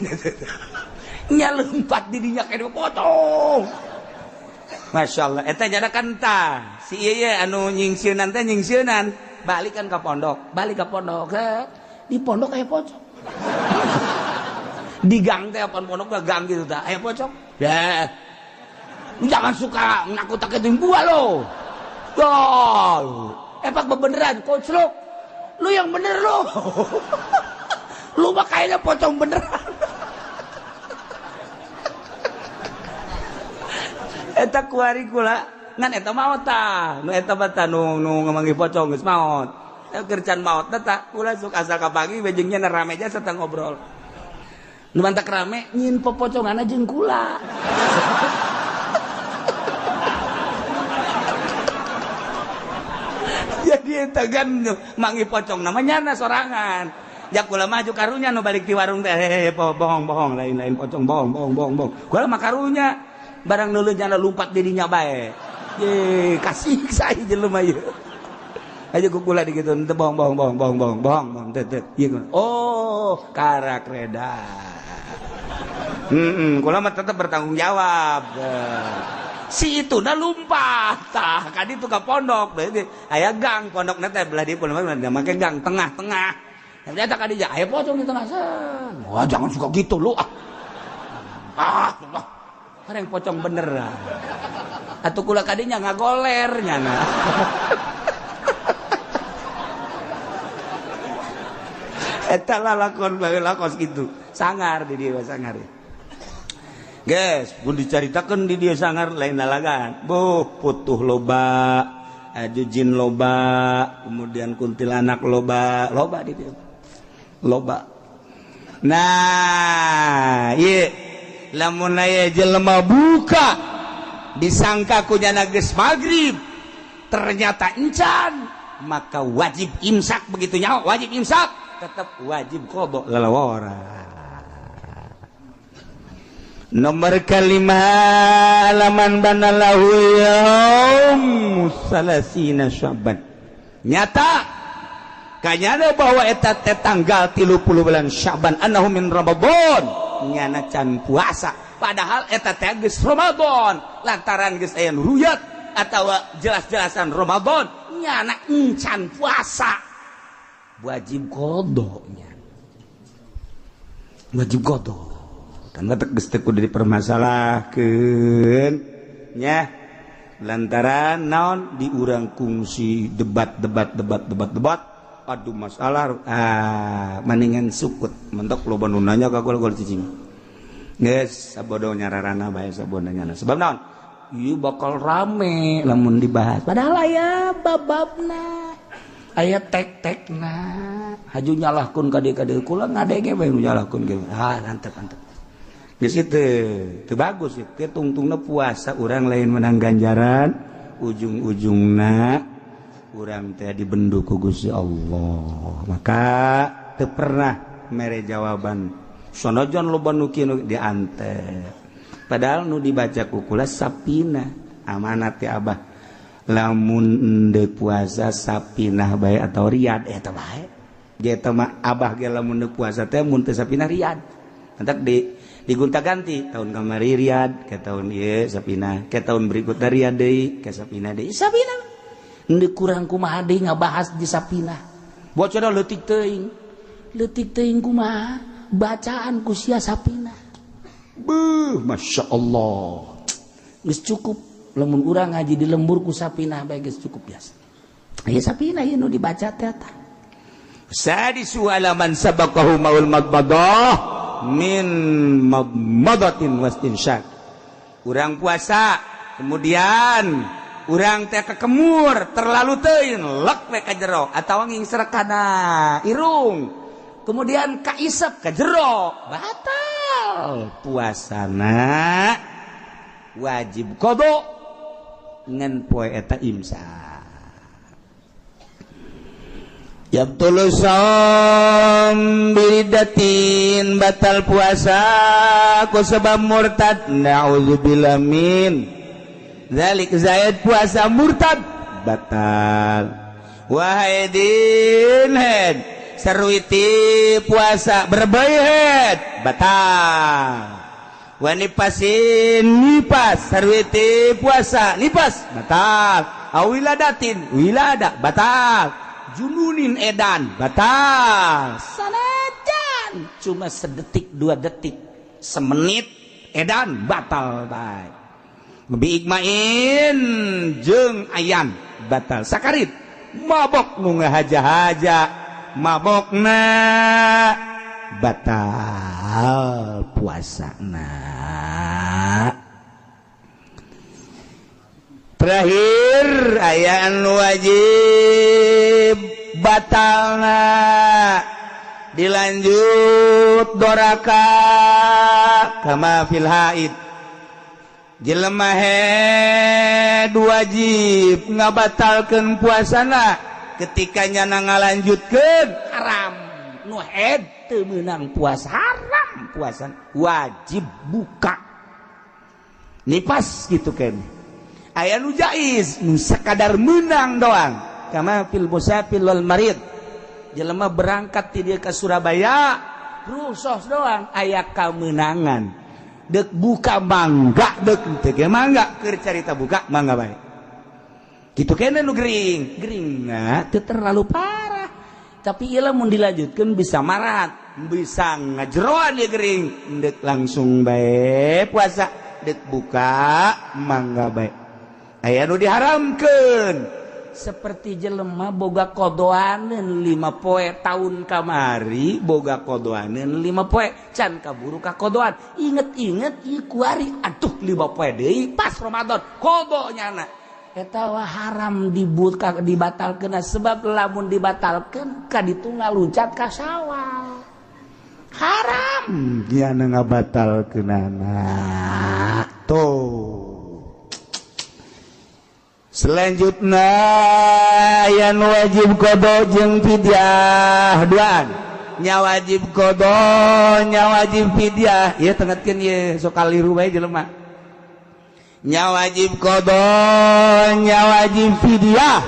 nya lompat di dinya kene potong. Masya Allah, eta nyana kan tah. Si ieu ye anu nyingsieunan teh nyingsieunan. Balik kan ke pondok, balik ke pondok, di pondok aya pocong. Di gang teh apaan pondok gak gang gitu tah, aya pocong. Ya. Lu jangan suka nakut-nakutin gua lo. Dol. Epak bebeneran, koclok. Lu yang bener lo. Lu mah kayaknya pocong beneran. Eta kuari kula ngan eta maot tah nu eta mah tah nu ngamanggih pocong geus maot. Kerjaan maot tah kula sok asal kapanggih we jeung nya rame jasa tah ngobrol. Nu mantak rame nyin popoconganna jeung kula. Jadi eta kan manggih pocong namanya nyana sorangan. Ja kula mah aju karunya nu balik ti warung teh bohong-bohong lain-lain pocong bohong bohong bohong bohong. Kula mah karunya barang nulun nyana lumpat dirinya bae. Ye, kasih saya jelema ieu. Aja kukula digitu, teu bohong bohong bohong bohong bohong bohong bohong teu teu. Ieu oh, karak reda. Kula mah tetep bertanggung jawab. Si itu dah lumpat tah kadi itu ka pondok. Berarti aya gang pondokna teh belah dieu pondok make gang tengah-tengah. Ternyata kadi aya pocong di tengah. Wah, jangan suka gitu lu ah. Ah, ah. Yang pocong bener atuh kula kadinya ngagoler nyana. Eta lalakon baheula kos kitu. Sangar di dieu sangar. Guys, pun dicaritakeun di dieu sangar lain lalagan. Boh, putuh loba, aju jin loba, kemudian kuntilanak loba, loba di dieu. Loba. Nah, ieu lamun aya jelema buka disangka ku nyana geus magrib, ternyata encan, maka wajib imsak begitu nyawa, wajib imsak, tetap wajib qada lalawara. Nomor kelima laman banalahu yaum salasina Syaban. Nyata kanyana bahwa eta teh tanggal 30 bulan Syaban annahu min Ramadan, nyana can puasa padahal eta teh geus Ramadan lantaran geus aya ruyat atawa jelas-jelasan Ramadan nyana encan puasa wajib qadanya, wajib qada. Karena geus teu kudu dipermasalahkeun nya lantaran naon di urang kungsi debat debat debat debat debat aduh masalah mendingan sukut mentok loba nu nanya ka gol-gol cicing geus sabodo nyararana bae sabodo nyana sebab naon ieu bakal rame lamun dibahas padahal aya bababna aya tek-tekna haju nyalahkeun ka dieu ka dieu kula ngadenge bae nu nyalahkeun ge ah antep antep geus itu teu bagus ieu tungtungna puasa urang lain menang ganjaran ujung-ujungna urang teh dibendu ku Gusti Allah maka teu pernah mere jawaban sanajan loba nu kieu diantep padahal nu dibaca ku kula sapina amanat ti abah lamun endeu puasa sapinah bae atau riyad eta bae ge eta mah abah ge lamun endeu puasa teh mun teu sapinah riyad entak di digonta-ganti tahun kamari riyad ke tahun ieu sapinah ke tahun berikutnya riyad deui ke sapinah deui sapinah endeu kurang kumaha deui ngabahas di sapinah bocor leutik teuing kumaha bacaan ku sia sapinah beuh Masya Allah geus cukup lamun urang ngaji di lembur ku sapinah bae geus cukup biasa aya sapinah ieu nu dibaca teh tah sadisu alaman sabaqahu maul madmadah min madmadatin wastinsyak. Urang puasa kemudian urang teh kekemur terlalu teuing lek we ka jero atawa ngingsrek kana irung kemudian kaisep ka jero batal puasana wajib qada ngan poe eta imsak. Yabtulu shaum biridatin batal puasa ku sebab murtad na'udzubillah min zalik zaid puasa murtad batal wahaidin head sarwiti puasa berbayhead batal wanipasin nipas sarwiti puasa nipas batal awiladatin wilada batal jununin edan batal sanajan cuma sedetik dua detik semenit edan batal bae bi ikmain jeung ayan batal sakarit mabok nu ngahaja-haja mabokna batal puasana. Terakhir ayaan wajib batalna dilanjut doraka kama fil haid jelema head wajib ngabatalkeun puasana ketika nyana ngalanjutkeun haram nu head teu meunang puasa haram puasa wajib buka nipas gitu kan. Aya nu jaiz nu sakadar meunang doang kama fil musafir wal marid jelema berangkat ti dieu ka Surabaya rusuh doang aya kamenangan dek buka mangga dek teu ge mangga keur carita buka mangga bae kitu keneh nu gering geringna teu terlalu parah tapi ieu lamun dilanjutkeun bisa marat bisa ngajeroan ieu gering dek langsung bae puasa dek buka mangga bae aya nu diharamkeun Seperti jelema boga kodoaneun 5 poe tahun kamari boga kodoaneun 5 poe can kaburu ka kodoan inget-inget ieu kuari atuh 5 poe deui pas Ramadan kodo nyana eta wah haram dibuka dibatalkeun sebab lamun dibatalkeun ka ditu ngaluncat ka Syawal haram
nyana ngabatalkeunana tuh. Selanjutnya yang wajib qada jeung fidyah duaan nya wajib qada nya wajib fidyah ieu tengetkeun ieu sok kaliru bae jelema nya wajib qada nya wajib fidyah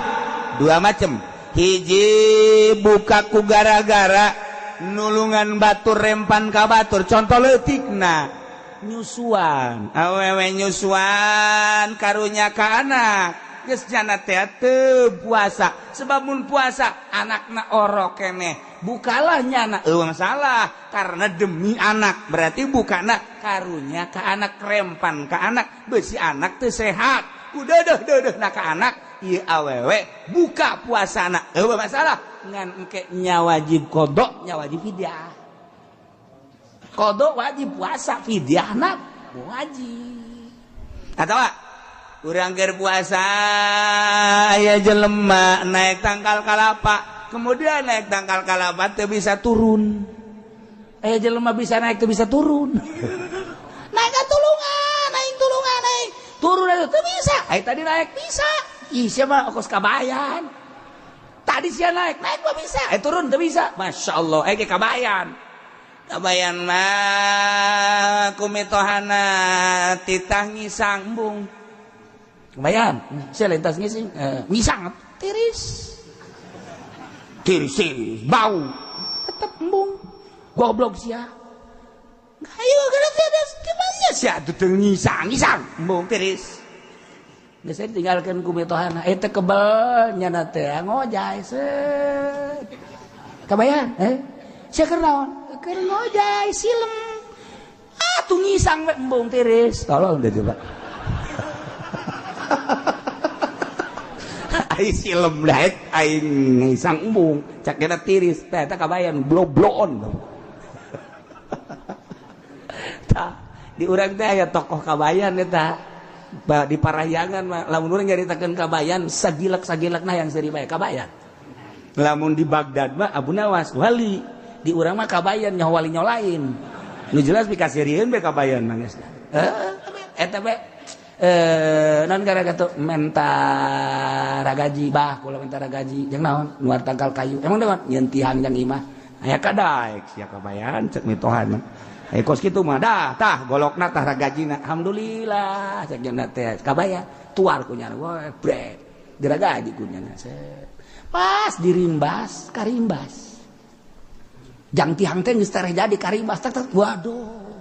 dua macam hiji buka ku gara-gara nulungan batur rempan ka batur contoh leutikna nyusuan awewe nyusuan karunya ka anak geus jana teh teu puasa sebab mun puasa anakna orok keneh bukalah nyana eueuh masalah karena demi anak berarti bukana karunya ka anak rempan ka anak beusi anak teu sehat udah deuh-deuh na ka anak ieu awewe buka puasana eueuh masalah ngan engke nya wajib qada nya wajib fidyah qada wajib puasa fidyahna wajib atawa urang keur puasa aya jelema naik tangkal kalapa kemudian naik tangkal kalapa teu bisa turun aya jelema bisa naik teu bisa turun naik tulungan naik tulungan naik turun teu bisa aya tadi naik bisa ih sia mah kos kabayan tadi sia naik naik mah bisa turun teu bisa Masya Allah ge kabayan kabayan mah kumitohana titah ngisang embung lumayan, saya lintas ngising, ngisang, tiris, tiris, tiris, bau, tetap embung, goblok sia. Ayo kalau tiada gimana sia tuh ngisang, ngisang, embung tiris. Nggak saya tinggalkan kumitohana, teh kebel nyana teh ngojay set. Kabayan, sia keur naon? Keur ngojay silem. Ah tuh ngisang we embung tiris. Tolong deh coba. Ai silem daek aing ngisang embung cak kena tiris teh eta kabayan blobloon tah di urang teh aya tokoh kabayan eta di Parahyangan mah lamun urang nyaritakeun kabayan sagilek-sagilekna yang seuri bae kabayan lamun di Baghdad mah Abu Nawas wali di urang mah kabayan nyaho wali nyaho lain nu jelas pikaseurieun bae kabayan mah geus eta bae non gara gara menta ragaji bah kula menta ragaji jeung naon nuar tangkal kayu emang dewan nyeun tihang jang imah aya kadaek sia kabayan cek mitohana aya kos kitu mah dah tah golokna tah ragajina alhamdulillah cek jeung teh kabayan tuar ku nyana we brek diragaji ku nyana pas dirimbas karimbas jang tihang teh geus tereh jadi karimbas tak tak waduh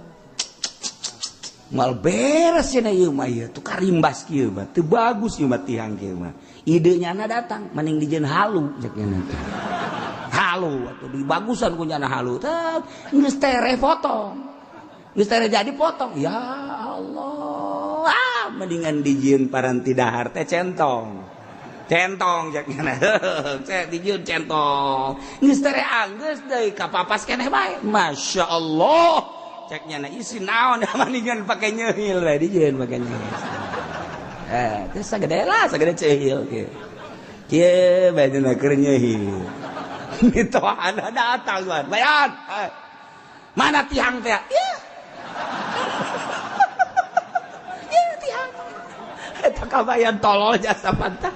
mal beres cenah ieu mah ieu tuh karimbas kieu mah teu bagus ieu mah tihang kieu mah ide nyana datang mending dijieun halu cek nyana halu atuh dibagusan ku nyana halu teh geus tereh potong geus tereh jadi potong ya Allah ah mendingan dijieun paranti dahar teh centong centong cek nyana cek dijieun centong geus tereh anggeus deui kapapas keneh bae Masya Allah ceknya na isi naon mendingan pakai nyehil we dijieun pakai nyehil terus sagede lah sagede cehil kieu kieu bae dina keur nyehil mitohana datang tuan bayan mana tihang teh ya ya tihang eta kabayan tolol jasa pantah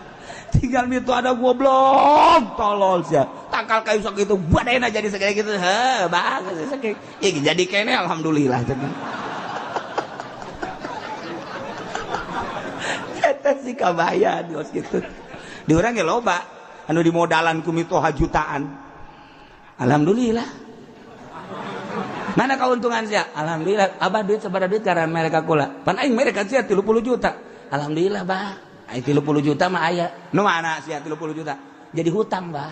tinggal mito ada goblok tolol sia tangkal kayu sok itu badena jadi segede gitu heh bagus sakitu ya jadi kene alhamdulillah eta si kabayan geus kitu di urang ge loba anu dimodalan ku mitoha jutaan alhamdulillah mana keuntungan sia alhamdulillah abah duit sabaraha duit karena mereka kula pan aing mereka sia 30 juta alhamdulillah bah aing 30 juta mah aya nu mana sia 30 juta jadi hutang bah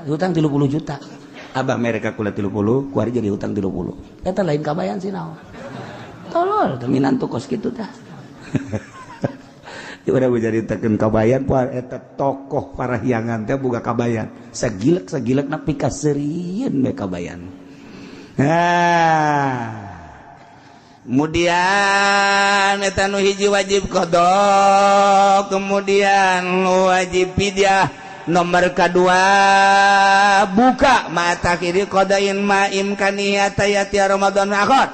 hutang 30 juta abah mereka kula 30 kuari jadi hutang 30 eta lain kabayan sih naon tolol teu minantu kos kitu tah
Udah caritakeun kabayan eta tokoh parahyangan teh boga kabayan. Sagilek-sagilek na pikaseurieun we kabayan. Nah, kemudian eta nu hiji wajib qada, kemudian wajib fidyah. Nomor kedua buka mata kiri qadain ma imkaniyata yati Ramadan akhir.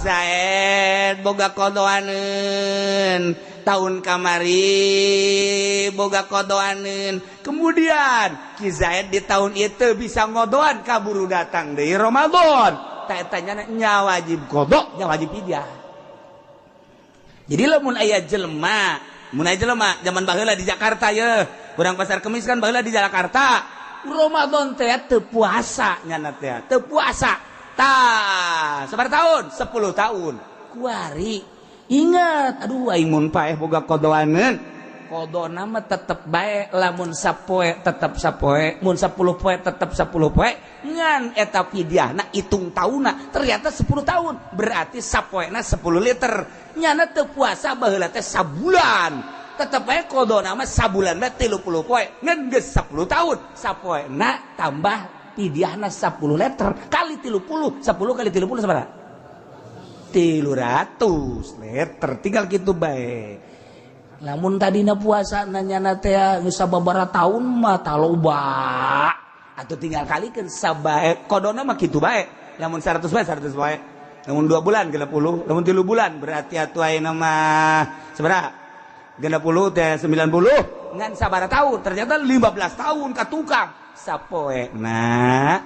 Zaid boga qadaankeun tahun kamari boga qadaankeun, kemudian Ki Zaid di tahun itu bisa ngodoan kaburu datang deui Ramadan. Ta eta nya wajib qada, nya wajib fidyah. Jadi lamun aya jelema, mun aya jelema zaman baheula di Jakarta ye, urang Pasar Kemis kan baheula di Jakarta. Ramadan teh teu puasa nyana teh, teu puasa. Tah, sabaraha tahun? 10 tahun. Kuari ingat, aduh aing mun paeh boga qadaankeun. Qadana mah tetep bae, lamun sapoe tetep sapoe, mun 10 poe tetep 10 poe, ngan eta fidyahna hitung taunna ternyata 10 tahun, berarti sapoena 10 liter. Nyana teu puasa baheula teh sabulan, tetep bae qadana mah sabulan mah 30 poe, ngan geus 10 tahun, sapoena tambah fidyahna 10 liter kali 30, 10 kali 30 sabaraha? 300 liter, tinggal gitu bae. Lamun tadina puasa nanya teh geus sababaraha tahun mah taloba atau tinggal kalikeun sabae qadana mah kitu bae. Lamun 100 bae 100 bae, lamun 2 bulan 60, lamun 3 bulan berarti atuh ayeuna mah sabaraha? 60 teh 90 ngan sabaraha tahun, ternyata 15 tahun ka tukang sapoe. Nah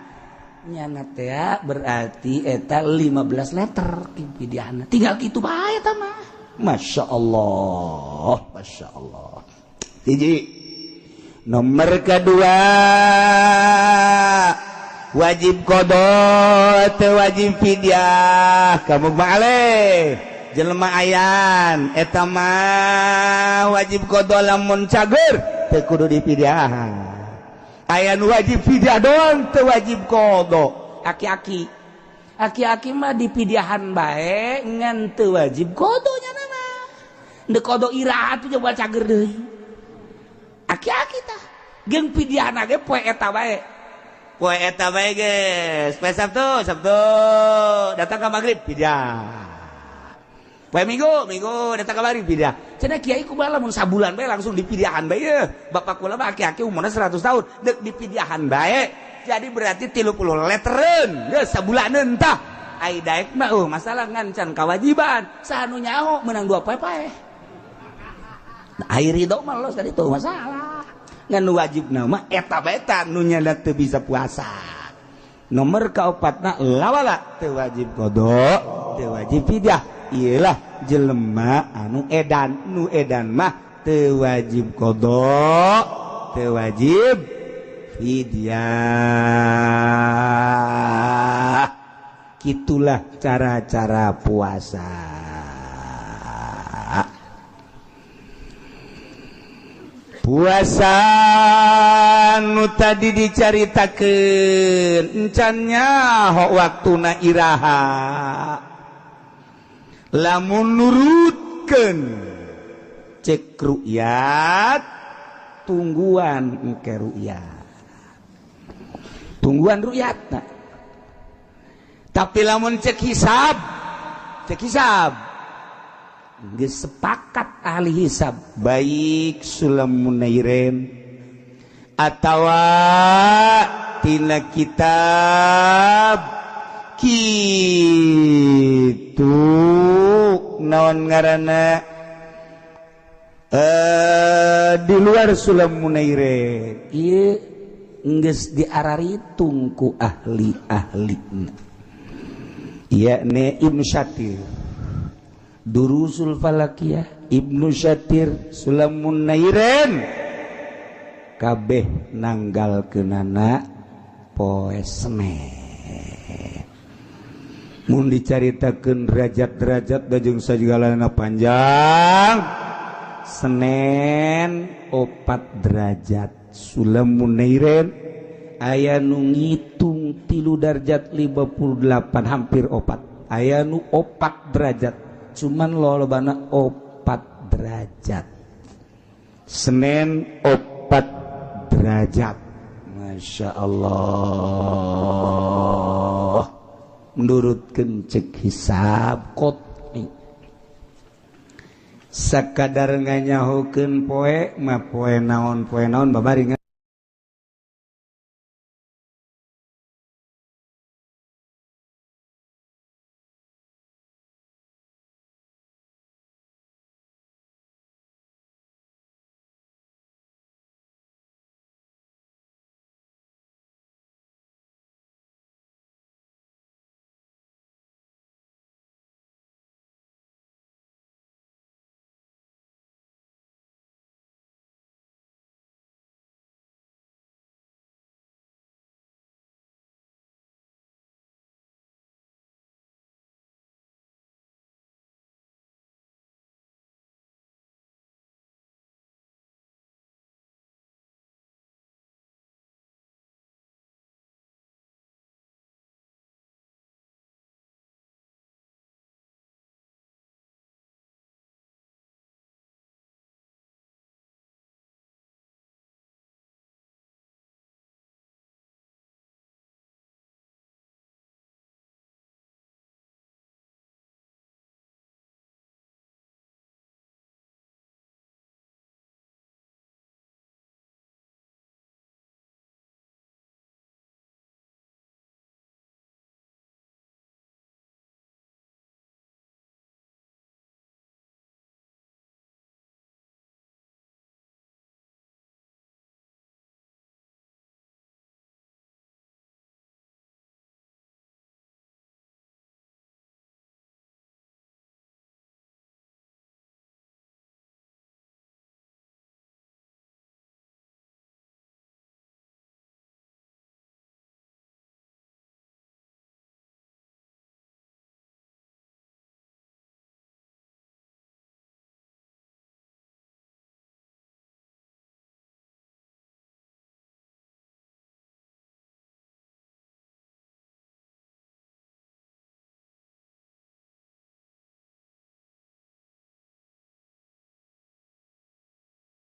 nyana teh berarti eta 15 liter fidyahna, tinggal kitu bae eta mah. Masya Allah, Masya Allah. Hiji. Nomor kedua wajib qada teu wajib fidyah. Kamu balik jelema ayan eta mah wajib qada lamun cager teu kudu dipidyahan. Ayan wajib fidyah doang teu wajib qada. Aki-aki aki-aki mah dipidyahan bae ngan teu wajib qada nya. Ndek qada iraha tuh coba cager deui. Aki-aki tah jeung pidyahna ge poe eta bae. Poe eta bae geus. Poe Sabtu, Sabtu datang ka magrib pidyah. Poe Minggu, Minggu datang ka magrib pidyah. Cenah kiai kumaha lamun sabulan bae langsung dipidyahan bae ye. Bapak kula mah aki-aki umurna 100 tahun deuk dipidyahan bae. Jadi berarti 30 leteren geus sabulaneun tah. Ai daek mah masalah ngan can kawajiban. Saha nu nyaho meunang 2 poe paeh. Air ridho mah los tadi tuh masalah. Ngan wajib nama eta bae nu nyana teu bisa puasa. Nomor kaopatna lawala teu wajib qada, teu wajib fidyah. Iyalah jelema anu edan, nu edan mah teu wajib qada, teu wajib fidyah. Itulah cara-cara puasa. Puasa nu tadi dicaritakeun encan nyaho waktuna iraha. Lamun nurutkeun cek ru'yat tungguan engke ru'yat. Tungguan ru'yatna. Tapi lamun cek hisab geus sepakat ahli hisab baik Sulam Munairin atawa tina kitab kitu naon ngaranna di luar Sulam Munairin ieu geus diararitung ku ahli-ahlina yakni Ibnu Syatir Durusul Falakiyah, Ibnu Syatir, Sulamun Nairen kabeh nanggal kenana poe Senin. Mun dicaritakeun derajat-derajat jeung sagalana panjang, Senin 4 derajat Sulamun Nairen aya nu ngitung 3 derajat 58 hampir 4, aya nu 4 derajat, cuman lolobana 4 derajat.
Senin 4 derajat. Masya Allah, menurutkeun cek hisab qot'i, sakadar nganyahokeun poe mah poe naon, poe naon babari.